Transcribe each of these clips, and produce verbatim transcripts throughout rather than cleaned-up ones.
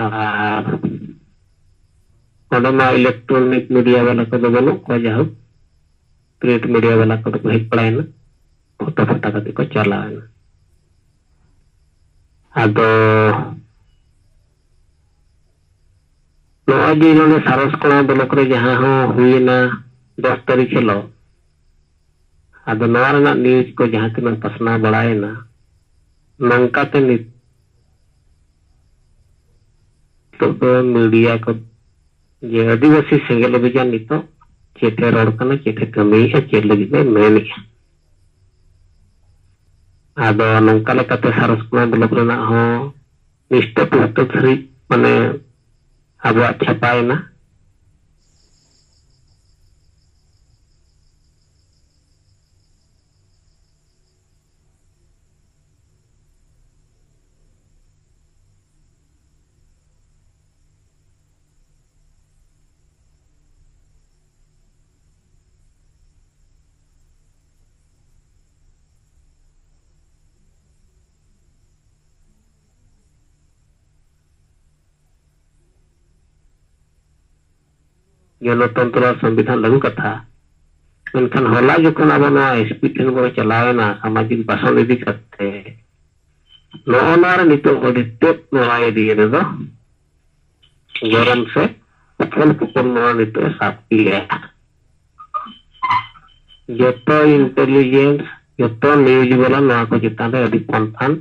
ᱟᱨ ᱚᱸᱰᱮ ᱢᱟ electronic media ᱵᱟᱞᱟ ᱠᱚᱫᱚ ᱵᱟᱹᱱᱩᱜ ᱠᱚᱣᱟ, ᱡᱟᱭᱦᱳᱠ ᱯᱨᱤᱱᱴ ᱢᱤᱰᱤᱭᱟ ᱵᱟᱞᱟ ᱠᱚᱫᱚ ᱠᱚ ᱦᱮᱡ ᱵᱟᱲᱟᱭᱮᱱᱟ, ᱯᱷᱳᱴᱳ ᱯᱷᱟᱴᱟ ᱠᱟᱛᱮ ᱠᱚ ᱪᱟᱞᱟᱣᱮᱱᱟ᱾ ᱟᱫᱚ ᱱᱚᱜᱼᱚᱭ ᱡᱮ ᱱᱚᱰᱮ ᱥᱟᱨᱚᱥᱠᱚᱬᱟ ᱵᱞᱚᱠ ᱨᱮ ᱡᱟᱦᱟᱸ ᱦᱚᱸ ᱦᱩᱭᱮᱱᱟ ᱫᱚᱥ ᱛᱟᱹᱨᱤᱠᱷ ᱦᱤᱞᱳᱜ, ᱟᱫᱚ ᱱᱚᱣᱟ ᱨᱮᱱᱟᱜ ᱱᱤᱭᱩᱡᱽ ᱠᱚ ᱡᱟᱦᱟᱸ ᱛᱤᱱᱟᱹᱜ ᱯᱟᱥᱱᱟᱣ ᱵᱟᱲᱟᱭᱮᱱᱟ, ᱱᱚᱝᱠᱟᱛᱮ ᱱᱤᱛ ᱱᱤᱛᱚᱜ ᱫᱚ ᱢᱤᱰᱤᱭᱟ ᱠᱚ ᱡᱮ ᱟᱹᱫᱤᱵᱟᱹᱥᱤ ᱥᱮᱸᱜᱮᱞ ᱚᱵᱷᱤᱡᱟᱱ ᱱᱤᱛᱚᱜ ᱪᱮᱫ ᱮ ᱨᱚᱲ ᱠᱟᱱᱟ, ᱪᱮᱫ ᱮ ᱠᱟᱹᱢᱤᱭᱮᱫᱼᱟ, ᱪᱮᱫ ᱞᱟᱹᱜᱤᱫ ᱮ ᱢᱮᱱᱮᱫᱼᱟ᱾ ᱟᱫᱚ ᱱᱚᱝᱠᱟ ᱞᱮᱠᱟᱛᱮ ᱥᱟᱨᱚᱥᱠᱚᱬᱟ ᱵᱞᱚᱠ ᱨᱮᱱᱟᱜ ᱦᱚᱸ ᱱᱤᱥᱴᱟᱹ ᱯᱩᱥᱴᱟᱹ ᱥᱟᱺᱦᱤᱡ ᱢᱟᱱᱮ ᱟᱵᱚᱣᱟᱜ ᱪᱷᱟᱯᱟᱭᱮᱱᱟ᱾ ᱜᱚᱱᱚᱛᱚᱱᱛᱨᱚ ᱟᱨ ᱥᱚᱝᱵᱤᱫᱷᱟᱱ ᱞᱟᱹᱜᱩ ᱠᱟᱛᱷᱟ᱾ ᱢᱮᱱᱠᱷᱟᱱ ᱦᱚᱞᱟ ᱡᱚᱠᱷᱚᱱ ᱟᱵᱚ ᱱᱚᱣᱟ ᱮᱥᱯᱤ ᱴᱷᱮᱱ ᱵᱚᱱ ᱪᱟᱞᱟᱣ ᱮᱱᱟ ᱥᱟᱢᱟᱡᱤᱠ ᱵᱟᱥᱚᱱ ᱤᱫᱤ ᱠᱟᱛᱮ, ᱱᱚᱜᱼᱚ ᱱᱚᱣᱟ ᱨᱮ ᱱᱤᱛᱚᱜ ᱟᱹᱰᱤ ᱛᱮᱫ ᱱᱚᱣᱟ ᱮᱨᱤᱭᱟ ᱨᱮᱫᱚ ᱜᱚᱨᱚᱢ ᱥᱮ ᱯᱷᱚᱞ ᱯᱷᱚᱠᱚᱨ ᱱᱚᱣᱟ ᱱᱤᱛᱚᱜ ᱮ ᱥᱟᱵ ᱠᱮᱜᱼᱟ᱾ ᱡᱚᱛᱚ ᱤᱱᱴᱮᱞᱤᱡᱮᱱᱥ, ᱡᱚᱛᱚ ᱱᱤᱭᱩᱡᱽ ᱵᱟᱞᱟ ᱱᱚᱣᱟ ᱠᱚ ᱪᱮᱛᱟᱱ ᱨᱮ ᱟᱹᱰᱤ ᱯᱷᱟᱱ ᱯᱷᱟᱱ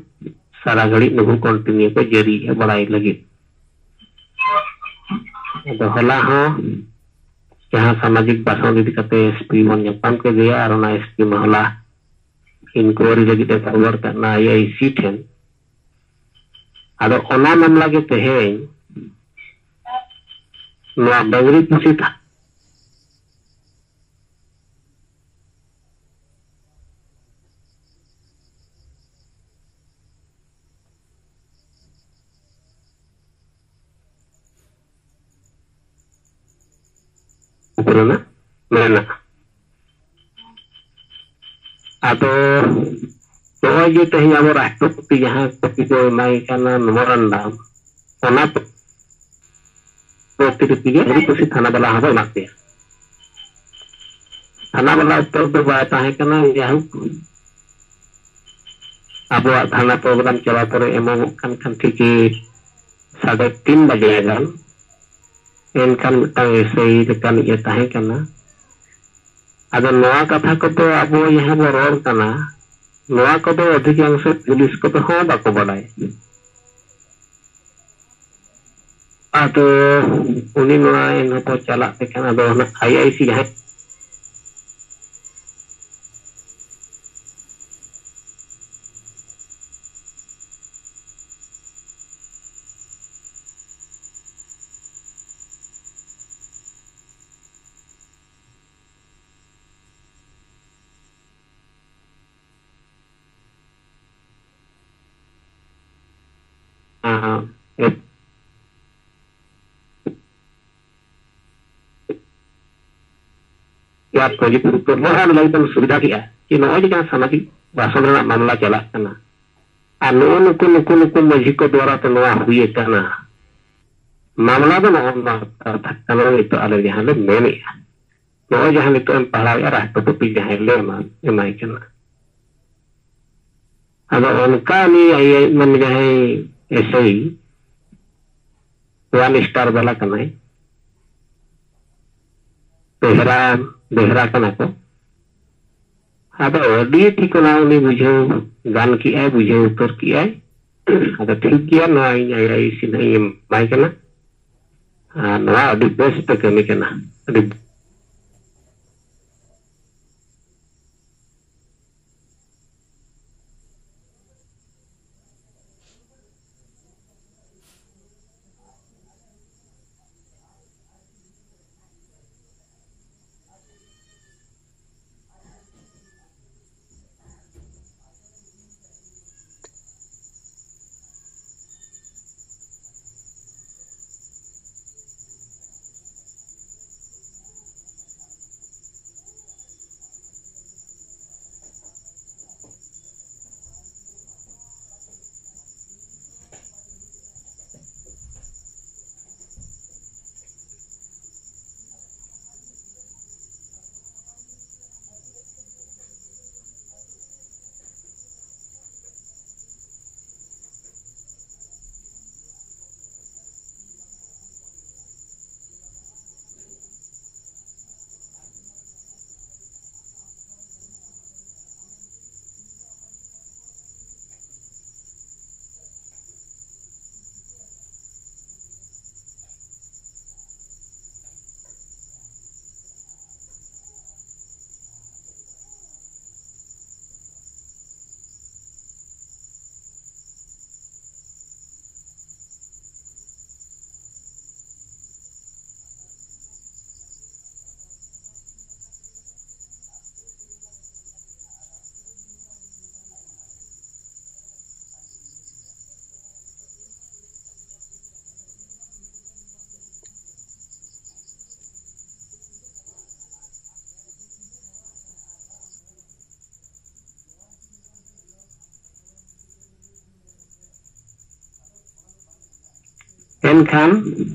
ᱥᱟᱨᱟ ᱜᱷᱟᱹᱲᱤᱡ ᱱᱩᱠᱩ ᱠᱚᱱᱴᱤᱱᱤᱭᱩ ᱠᱚ ᱡᱟᱹᱨᱤᱭᱮᱫᱼᱟ ᱵᱟᱲᱟᱭ ᱞᱟᱹᱜᱤᱫ᱾ ᱟᱫᱚ ᱦᱚᱞᱟ ᱦᱚᱸ ᱡᱟᱦᱟᱸ ᱥᱟᱢᱟᱡᱤᱠ ᱵᱟᱥᱚᱱ ᱤᱫᱤ ᱠᱟᱛᱮ ᱮᱥᱯᱤ ᱵᱚᱱ ᱧᱟᱯᱟᱢ ᱠᱮᱫᱮᱭᱟ ᱟᱨ ᱚᱱᱟ ᱮᱥᱯᱤ ᱢᱟ ᱦᱚᱞᱟ ᱤᱱᱠᱩᱭᱟᱨᱤ ᱞᱟᱹᱜᱤᱫ ᱮ ᱯᱷᱚᱨᱣᱟᱨᱰ ᱠᱟᱜ ᱠᱟᱱᱟ ᱟᱭ ᱟᱭ ᱥᱤ ᱴᱷᱮᱱ᱾ ᱟᱫᱚ ᱚᱱᱟ ᱢᱟᱢᱞᱟ ᱜᱮ ᱛᱮᱦᱮᱧ ᱱᱚᱣᱟ ᱰᱟᱝᱨᱤ ᱯᱩᱥᱤ ᱛᱷᱟ- ᱨᱮᱱᱟᱜ ᱢᱮᱱᱟᱜᱼᱟ᱾ ᱟᱫᱚ ᱱᱚᱜᱼᱚᱭ ᱡᱮ ᱛᱮᱦᱮᱧ ᱟᱵᱚ ᱨᱟᱥᱴᱨᱚᱯᱚᱛᱤ ᱡᱟᱦᱟᱸ ᱠᱚᱯᱤ ᱠᱚ ᱮᱢᱟᱭ ᱠᱟᱱᱟ ᱢᱮᱢᱳᱨᱟᱱᱰᱟᱢ, ᱚᱱᱟ ᱯᱨᱚᱛᱤᱨᱤᱯᱤ ᱜᱮ ᱟᱹᱫᱤᱵᱟᱹᱥᱤ ᱛᱷᱟᱱᱟ ᱵᱟᱞᱟ ᱦᱚᱸᱵᱚ ᱮᱢᱟᱜ ᱯᱮᱭᱟ᱾ ᱛᱷᱟᱱᱟ ᱵᱟᱞᱟ ᱩᱛᱛᱚᱨ ᱫᱚ ᱵᱟᱭ ᱛᱟᱦᱮᱸ ᱠᱟᱱᱟ, ᱡᱟᱭᱦᱳᱠ, ᱟᱵᱚᱣᱟᱜ ᱛᱷᱟᱱᱟ ᱯᱨᱳᱜᱨᱟᱢ ᱪᱟᱞᱟᱣ ᱯᱚᱨᱮ ᱮᱢᱚᱜᱚᱜ ᱠᱟᱱ ᱠᱷᱟᱱ ᱴᱷᱤᱠ ᱥᱟᱲᱮ ᱛᱤᱱ ᱵᱟᱡᱮ ᱜᱟᱱ, ᱮᱱᱠᱷᱟᱱ ᱢᱤᱫᱴᱟᱝ ᱮᱥᱟᱹᱭ ᱞᱮᱠᱟᱱ ᱤᱭᱟᱹ ᱛᱟᱦᱮᱸ ᱠᱟᱱᱟ᱾ ᱟᱫᱚ ᱱᱚᱣᱟ ᱠᱟᱛᱷᱟ ᱠᱚᱫᱚ ᱟᱵᱚ ᱡᱟᱦᱟᱸ ᱵᱚ ᱨᱚᱲ ᱠᱟᱱᱟ, ᱱᱚᱣᱟ ᱠᱚᱫᱚ ᱚᱫᱷᱤᱠᱟᱝᱥᱚ ᱯᱩᱞᱤᱥ ᱠᱚᱫᱚ ᱦᱚᱸ ᱵᱟᱠᱚ ᱵᱟᱰᱟᱭᱟ᱾ ᱟᱫᱚ ᱩᱱᱤ ᱱᱚᱣᱟ ᱮᱱᱦᱚᱸ ᱠᱚ ᱪᱟᱞᱟᱜ ᱛᱮ ᱠᱷᱟᱱ, ᱟᱫᱚ ᱚᱱᱟ ᱟᱭ ᱟᱭ ᱥᱤ ᱡᱟᱦᱟᱸᱭ ᱦᱮᱸ, ᱦᱮᱸ᱾ ᱮᱯ ᱠᱚ ᱡᱩᱫᱤ ᱵᱮᱵᱚᱦᱟᱨ ᱞᱟᱹᱜᱤᱫ ᱵᱚᱱ ᱥᱩᱵᱤᱫᱷᱟ ᱠᱮᱜᱼᱟ, ᱡᱮ ᱱᱚᱜᱼᱚᱭ ᱡᱮ ᱡᱟᱦᱟᱸ ᱥᱟᱢᱟᱡᱤᱠ ᱵᱟᱥᱚᱱ ᱨᱮᱱᱟᱜ ᱢᱟᱢᱞᱟ ᱪᱟᱞᱟᱜ ᱠᱟᱱᱟ, ᱟᱨ ᱱᱩᱜᱼᱩ ᱱᱩᱠᱩ, ᱱᱩᱠᱩ, ᱱᱩᱠᱩ ᱢᱟᱹᱡᱷᱤ ᱠᱚ ᱫᱣᱟᱨᱟ ᱛᱮ ᱱᱚᱣᱟ ᱦᱩᱭ ᱟᱠᱟᱱᱟ, ᱢᱟᱢᱞᱟ ᱫᱚ ᱱᱚᱜᱼᱚ ᱱᱚᱣᱟ ᱠᱟᱛᱷᱟ ᱠᱟᱱᱟ, ᱱᱤᱛᱚᱜ ᱟᱞᱮ ᱡᱟᱦᱟᱸ ᱞᱮ ᱢᱮᱱᱮᱜᱼᱟ, ᱱᱚᱜᱼᱚᱭ ᱡᱟᱦᱟᱸ ᱱᱤᱛᱚᱜ ᱮᱢ ᱯᱟᱲᱦᱟᱣᱮᱜᱼᱟ, ᱨᱟᱥᱴᱨᱚᱯᱚᱛᱤ ᱡᱟᱦᱟᱸᱭ ᱞᱮ ᱮᱢᱟ-, ᱮᱢᱟᱭ ᱠᱟᱱᱟ᱾ ᱟᱫᱚ ᱚᱱᱠᱟ ᱩᱱᱤ ᱟᱭ-, ᱢᱟᱱᱮ ᱡᱟᱦᱟᱸᱭ ᱮᱥᱟᱹᱭ, ᱳᱣᱟᱱ ᱥᱴᱟᱨ ᱵᱟᱞᱟ ᱠᱟᱱᱟᱭ, ᱵᱮᱦᱨᱟ, ᱵᱮᱦᱨᱟ ᱠᱟᱱᱟ ᱠᱚ᱾ ᱟᱫᱚ ᱟᱹᱰᱤ ᱴᱷᱤᱠᱟᱹᱱᱟ ᱩᱱᱤ ᱵᱩᱡᱷᱟᱹᱣ ᱜᱟᱱ ᱠᱮᱜᱼᱟᱭ, ᱵᱩᱡᱷᱟᱹᱣ ᱩᱛᱟᱹᱨ ᱠᱮᱜᱼᱟᱭ᱾ ᱟᱫᱚ ᱴᱷᱤᱠ ᱜᱮᱭᱟ, ᱱᱚᱣᱟ ᱤᱧ ᱟᱭ ᱟᱭ ᱥᱤ ᱱᱟᱜ ᱤᱧ ᱮᱢᱟᱭ ᱠᱟᱱᱟ᱾ ᱟᱨ ᱱᱚᱣᱟ ᱟᱹᱰᱤ ᱵᱮᱥ ᱯᱮ ᱠᱟᱹᱢᱤ ᱠᱟᱱᱟ, ᱟᱹᱰᱤ ᱮᱱᱠᱷᱟᱱ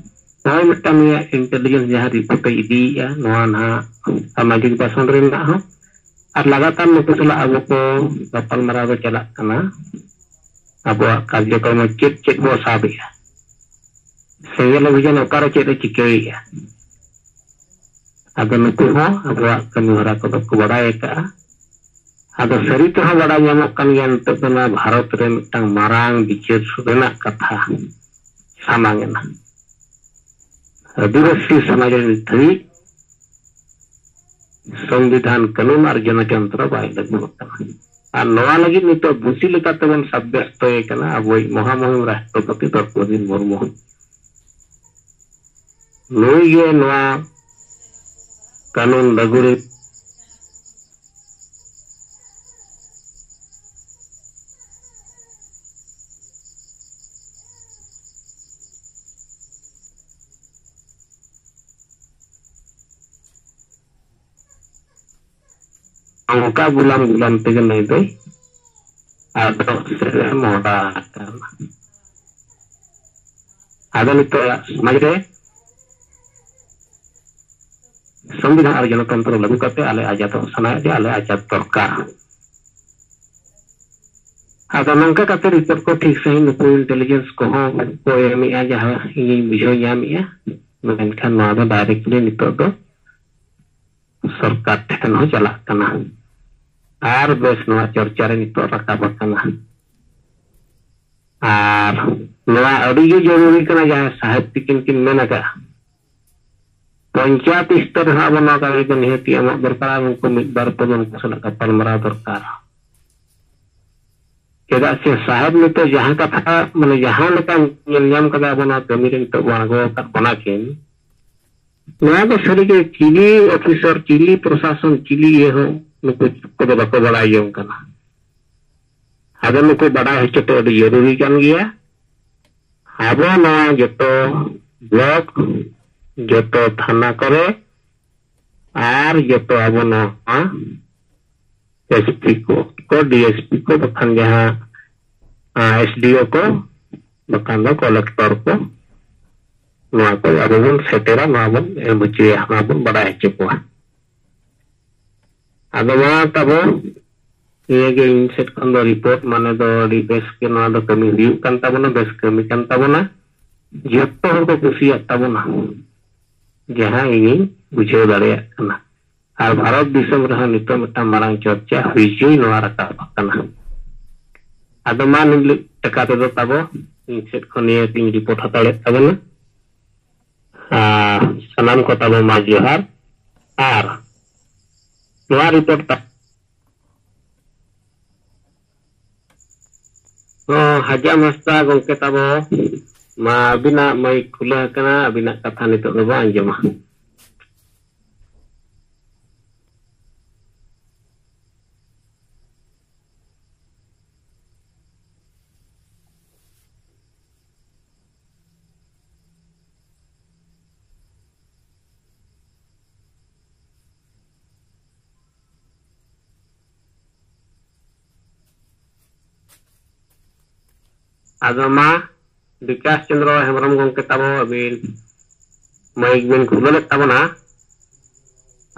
ᱱᱚᱜᱼᱚᱭ ᱢᱤᱫᱴᱟᱝ ᱱᱩᱭᱟᱜ ᱤᱱᱴᱮᱞᱤᱡᱮᱱᱥ ᱡᱟᱦᱟᱸ ᱨᱤᱯᱳᱨᱴ ᱮ ᱤᱫᱤᱭᱮᱫᱼᱟ, ᱱᱚᱣᱟ ᱱᱟᱦᱟᱜ ᱥᱟᱢᱟᱡᱤᱠ ᱵᱟᱥᱚᱱ ᱨᱮ ᱢᱮᱱᱟᱜ ᱦᱚᱸ, ᱟᱨ ᱞᱟᱜᱟᱛᱟᱨ ᱱᱩᱠᱩ ᱥᱟᱞᱟᱜ ᱟᱵᱚ ᱠᱚ ᱜᱟᱯᱟᱞᱢᱟᱨᱟᱣ ᱫᱚ ᱪᱟᱞᱟᱜ ᱠᱟᱱᱟ᱾ ᱟᱵᱚᱣᱟᱜ ᱠᱟᱨᱡᱚᱠᱨᱚᱢ ᱪᱮᱫ ᱪᱮᱫ ᱵᱚ ᱥᱟᱵ ᱮᱫᱼᱟ, ᱥᱮᱸᱜᱮᱞ ᱚᱵᱷᱤᱡᱟᱱ ᱚᱠᱟᱨᱮ ᱪᱮᱫ ᱮ ᱪᱤᱠᱟᱹᱭᱮᱫᱼᱟ, ᱟᱫᱚ ᱱᱩᱠᱩ ᱦᱚᱸ ᱟᱵᱚᱣᱟᱜ ᱠᱟᱹᱢᱤ ᱦᱚᱨᱟ ᱠᱚᱫᱚ ᱠᱚ ᱵᱟᱲᱟᱭ ᱟᱠᱟᱫᱼᱟ᱾ ᱟᱫᱚ ᱥᱟᱹᱨᱤ ᱛᱮᱦᱚᱸ ᱵᱟᱲᱟᱭ ᱧᱟᱢᱚᱜ ᱠᱟᱱ ᱜᱮᱭᱟ, ᱱᱤᱛᱚᱜ ᱫᱚ ᱱᱚᱣᱟ ᱵᱷᱟᱨᱚᱛ ᱨᱮ ᱢᱤᱫᱴᱟᱝ ᱢᱟᱨᱟᱝ ᱵᱤᱪᱟᱹᱨ ᱨᱮᱱᱟᱜ ᱠᱟᱛᱷᱟ ᱥᱟᱢᱟᱝ ᱮᱱᱟ᱾ ᱟᱹᱫᱤᱵᱟᱹᱥᱤ ᱥᱚᱢᱟᱡᱽ ᱨᱮ ᱱᱤᱛ ᱫᱷᱟᱹᱵᱤᱡ ᱥᱚᱝᱵᱤᱫᱷᱟᱱ ᱠᱟᱹᱱᱩᱱ ᱟᱨ ᱜᱚᱱᱚᱛᱚᱱᱛᱨᱚ ᱵᱟᱭ ᱞᱟᱹᱜᱩ ᱟᱠᱟᱱᱟ᱾ ᱟᱨ ᱱᱚᱣᱟ ᱞᱟᱹᱜᱤᱫ ᱱᱤᱛᱚᱜ ᱫᱩᱥᱤ ᱞᱮᱠᱟᱛᱮᱵᱚᱱ ᱥᱟᱵᱭᱟᱥᱛᱚᱭᱮ ᱠᱟᱱᱟ ᱟᱵᱚᱭᱤᱡ ᱢᱚᱦᱟᱢᱚᱦᱤᱢ ᱨᱟᱥᱴᱨᱚᱯᱚᱛᱤ ᱫᱨᱚᱯᱚᱫᱤ ᱢᱩᱨᱢᱩ᱾ ᱱᱩᱭ ᱜᱮ ᱱᱚᱣᱟ ᱠᱟᱹᱱᱩᱱ ᱞᱟᱹᱜᱩ ᱨᱮ ᱚᱱᱠᱟ ᱜᱩᱞᱟᱢ ᱜᱩᱞᱟᱢ ᱛᱮᱜᱮ ᱱᱩᱭ ᱫᱚᱭ ᱟᱫᱚ ᱥᱮᱫ ᱮ ᱢᱚᱦᱰᱟ ᱟᱠᱟᱱᱟ᱾ ᱟᱫᱚ ᱱᱤᱛᱚᱜ ᱥᱚᱢᱟᱡᱽ ᱨᱮ ᱥᱚᱝᱵᱤᱫᱷᱟᱱ ᱟᱨ ᱜᱚᱱᱚᱛᱚᱱᱛᱨᱚ ᱞᱟᱹᱜᱩ ᱠᱟᱛᱮ ᱟᱞᱮ ᱟᱡᱟᱫᱚᱜ ᱥᱟᱱᱟᱭᱮᱫ ᱞᱮᱭᱟ, ᱟᱞᱮ ᱟᱡᱟᱫ ᱫᱚᱨᱠᱟᱨ᱾ ᱟᱫᱚ ᱱᱚᱝᱠᱟ ᱠᱟᱛᱮ ᱨᱤᱯᱳᱨᱴ ᱠᱚ ᱴᱷᱤᱠ ᱥᱟᱺᱦᱤᱡ ᱱᱩᱠᱩ ᱤᱱᱴᱮᱞᱤᱡᱮᱱᱥ ᱠᱚᱦᱚᱸ ᱠᱚ ᱮᱢᱮᱜᱼᱟ, ᱡᱟᱦᱟᱸ ᱤᱧᱤᱧ ᱵᱩᱡᱷᱟᱹᱣ ᱧᱟᱢᱮᱜᱼᱟ᱾ ᱢᱮᱱᱠᱷᱟᱱ ᱱᱚᱣᱟ ᱫᱚ ᱰᱟᱭᱨᱮᱠᱴᱞᱤ ᱱᱤᱛᱚᱜ ᱫᱚ ᱥᱚᱨᱠᱟᱨ ᱴᱷᱮᱱ ᱦᱚᱸ ᱪᱟᱞᱟᱜ ᱠᱟᱱᱟ᱾ ᱟᱨ ᱵᱮᱥ ᱱᱚᱣᱟ ᱪᱚᱨᱪᱟ ᱨᱮ ᱱᱤᱛᱚᱜ ᱨᱟᱠᱟᱵ ᱟᱠᱟᱱᱟ᱾ ᱟᱨ ᱱᱚᱣᱟ ᱟᱹᱰᱤ ᱜᱮ ᱡᱚᱨᱩᱨᱤ ᱠᱟᱱᱟ, ᱡᱟᱦᱟᱸ ᱥᱟᱦᱮᱵ ᱛᱤᱠᱤᱱ ᱠᱤᱱ ᱢᱮᱱ ᱟᱠᱟᱫᱼᱟ, ᱯᱚᱧᱪᱟᱭᱮᱛ ᱥᱛᱚᱨ ᱨᱮᱦᱚᱸ ᱟᱵᱚ ᱱᱚᱣᱟ ᱠᱟᱹᱢᱤ ᱫᱚ ᱱᱤᱦᱟᱹᱛ ᱮᱢᱚᱜ ᱫᱚᱨᱠᱟᱨ, ᱟᱨ ᱩᱱᱠᱩ ᱢᱤᱫ ᱵᱟᱨ ᱠᱚ ᱩᱱᱠᱩ ᱥᱟᱞᱟᱜ ᱜᱟᱯᱟᱞ ᱢᱟᱨᱟᱣ ᱫᱚᱨᱠᱟᱨ᱾ ᱪᱮᱫᱟᱜ ᱥᱮ ᱥᱟᱦᱮᱵ ᱱᱤᱛᱚᱜ ᱡᱟᱦᱟᱸ ᱠᱟᱛᱷᱟ, ᱢᱟᱱᱮ ᱡᱟᱦᱟᱸ ᱞᱮᱠᱟ ᱧᱮᱞ ᱧᱟᱢ ᱠᱟᱫᱟ ᱟᱵᱚ ᱱᱚᱣᱟ ᱠᱟᱹᱢᱤ ᱨᱮ ᱱᱤᱛᱚᱜ ᱵᱚ ᱟᱬᱜᱚ ᱟᱠᱟᱫ ᱵᱚᱱᱟ ᱠᱤᱱ, ᱱᱚᱣᱟ ᱫᱚ ᱥᱟᱹᱨᱤᱜᱮ ᱪᱤᱞᱤ ᱚᱯᱷᱤᱥᱟᱨ, ᱪᱤᱞᱤ ᱯᱨᱚᱥᱟᱥᱚᱱ, ᱪᱤᱞᱤ ᱤᱭᱟᱹ ᱦᱚᱸ ᱱᱩᱠᱩ ᱠᱚᱫᱚ ᱵᱟᱠᱚ ᱵᱟᱲᱟᱭ ᱡᱚᱝ ᱠᱟᱱᱟ᱾ ᱟᱫᱚ ᱱᱩᱠᱩ ᱵᱟᱰᱟᱭ ᱦᱚᱪᱚ ᱫᱚ ᱟᱹᱰᱤ ᱡᱚᱨᱩᱨᱤ ᱠᱟᱱ ᱜᱮᱭᱟ᱾ ᱟᱵᱚ ᱱᱚᱣᱟ ᱡᱚᱛᱚ ᱵᱞᱚᱠ, ᱡᱚᱛᱚ ᱛᱷᱟᱱᱟ ᱠᱚᱨᱮ ᱟᱨ ᱡᱚᱛᱚ ᱟᱵᱚ ᱱᱚᱣᱟ ᱮᱥ ᱯᱤ ᱠᱚ, ᱠᱚ ᱰᱤ ᱮᱥ ᱯᱤ ᱠᱚ, ᱵᱟᱠᱷᱟᱱ ᱡᱟᱦᱟᱸ, ᱟ, ᱮᱥ ᱰᱤ ᱳ ᱠᱚ, ᱵᱟᱠᱷᱟᱱ ᱫᱚ ᱠᱚᱞᱮᱠᱴᱚᱨ ᱠᱚ, ᱱᱚᱣᱟ ᱠᱚ ᱟᱵᱚ ᱵᱚᱱ ᱥᱮᱴᱮᱨᱟ, ᱱᱚᱣᱟ ᱵᱚᱱ ᱮᱢ ᱦᱚᱪᱚᱭᱟ, ᱱᱚᱣᱟ ᱵᱚᱱ ᱵᱟᱰᱟᱭ ᱦᱚᱪᱚ ᱠᱚᱣᱟ᱾ ᱟᱫᱚ ᱢᱟ ᱛᱟᱵᱚ, ᱱᱤᱭᱟᱹ ᱜᱮ ᱤᱧ ᱥᱮᱫ ᱠᱷᱚᱱ ᱫᱚ ᱨᱤᱯᱳᱨᱴ, ᱢᱟᱱᱮ ᱫᱚ ᱟᱹᱰᱤ ᱵᱮᱥ ᱜᱮ ᱱᱚᱣᱟ ᱫᱚ ᱠᱟᱹᱢᱤ ᱦᱩᱭᱩᱜ ᱠᱟᱱ ᱛᱟᱵᱚᱱᱟ, ᱵᱮᱥ ᱠᱟᱹᱢᱤ ᱠᱟᱱ ᱛᱟᱵᱚᱱᱟ, ᱡᱚᱛᱚ ᱦᱚᱲ ᱠᱚ ᱠᱩᱥᱤᱭᱟᱜ ᱛᱟᱵᱚᱱᱟ, ᱡᱟᱦᱟᱸ ᱤᱧᱤᱧ ᱵᱩᱡᱷᱟᱹᱣ ᱫᱟᱲᱮᱭᱟᱜ ᱠᱟᱱᱟ᱾ ᱟᱨ ᱵᱷᱟᱨᱚᱛ ᱫᱤᱥᱚᱢ ᱨᱮᱦᱚᱸ ᱱᱤᱛᱚᱜ ᱢᱤᱫᱴᱟᱝ ᱢᱟᱨᱟᱝ ᱪᱚᱨᱪᱟ ᱦᱩᱭᱪᱩᱭ ᱱᱚᱣᱟ ᱨᱟᱠᱟᱵ ᱟᱠᱟᱱᱟ᱾ ᱟᱫᱚ ᱢᱟ ᱱᱤᱛ ᱞᱮᱠᱟ ᱛᱮᱫᱚ ᱛᱟᱵᱚ ᱤᱧ ᱥᱮᱫ ᱠᱷᱚᱱ ᱱᱤᱭᱟᱹ ᱜᱤᱧ ᱨᱤᱯᱳᱨᱴ ᱦᱟᱛᱟᱲᱮᱫ ᱛᱟᱵᱚᱱᱟ᱾ ᱟᱨ ᱥᱟᱱᱟᱢ ᱠᱚ ᱛᱟᱵᱚ ᱢᱟ ᱡᱚᱦᱟᱨ᱾ ᱟᱨ ᱱᱚᱣᱟ ᱨᱤᱯᱳᱨᱴ ᱛᱟ-, ᱦᱚᱸ, ᱦᱟᱡᱟᱢ ᱦᱟᱸᱥᱫᱟ ᱜᱚᱢᱠᱮ ᱛᱟᱵᱚ, ᱢᱟ ᱟᱹᱵᱤᱱᱟᱜ ᱢᱟᱭᱤᱠ ᱠᱷᱩᱞᱟᱹᱣ ᱟᱠᱟᱱᱟ, ᱟᱹᱵᱤᱱᱟᱜ ᱠᱟᱛᱷᱟ ᱱᱤᱛᱚᱜ ᱫᱚᱵᱚ ᱟᱸᱡᱚᱢᱟ᱾ ᱟᱫᱚ ᱢᱟ, ᱵᱤᱠᱟᱥ ᱪᱚᱱᱫᱨᱚ ᱦᱮᱢᱵᱨᱚᱢ ᱜᱚᱢᱠᱮ ᱛᱟᱵᱚ, ᱟᱹᱵᱤᱱ ᱢᱟᱭᱤᱠ ᱵᱤᱱ ᱠᱷᱩᱞᱟᱹᱣ ᱞᱮᱫ ᱛᱟᱵᱚᱱᱟ᱾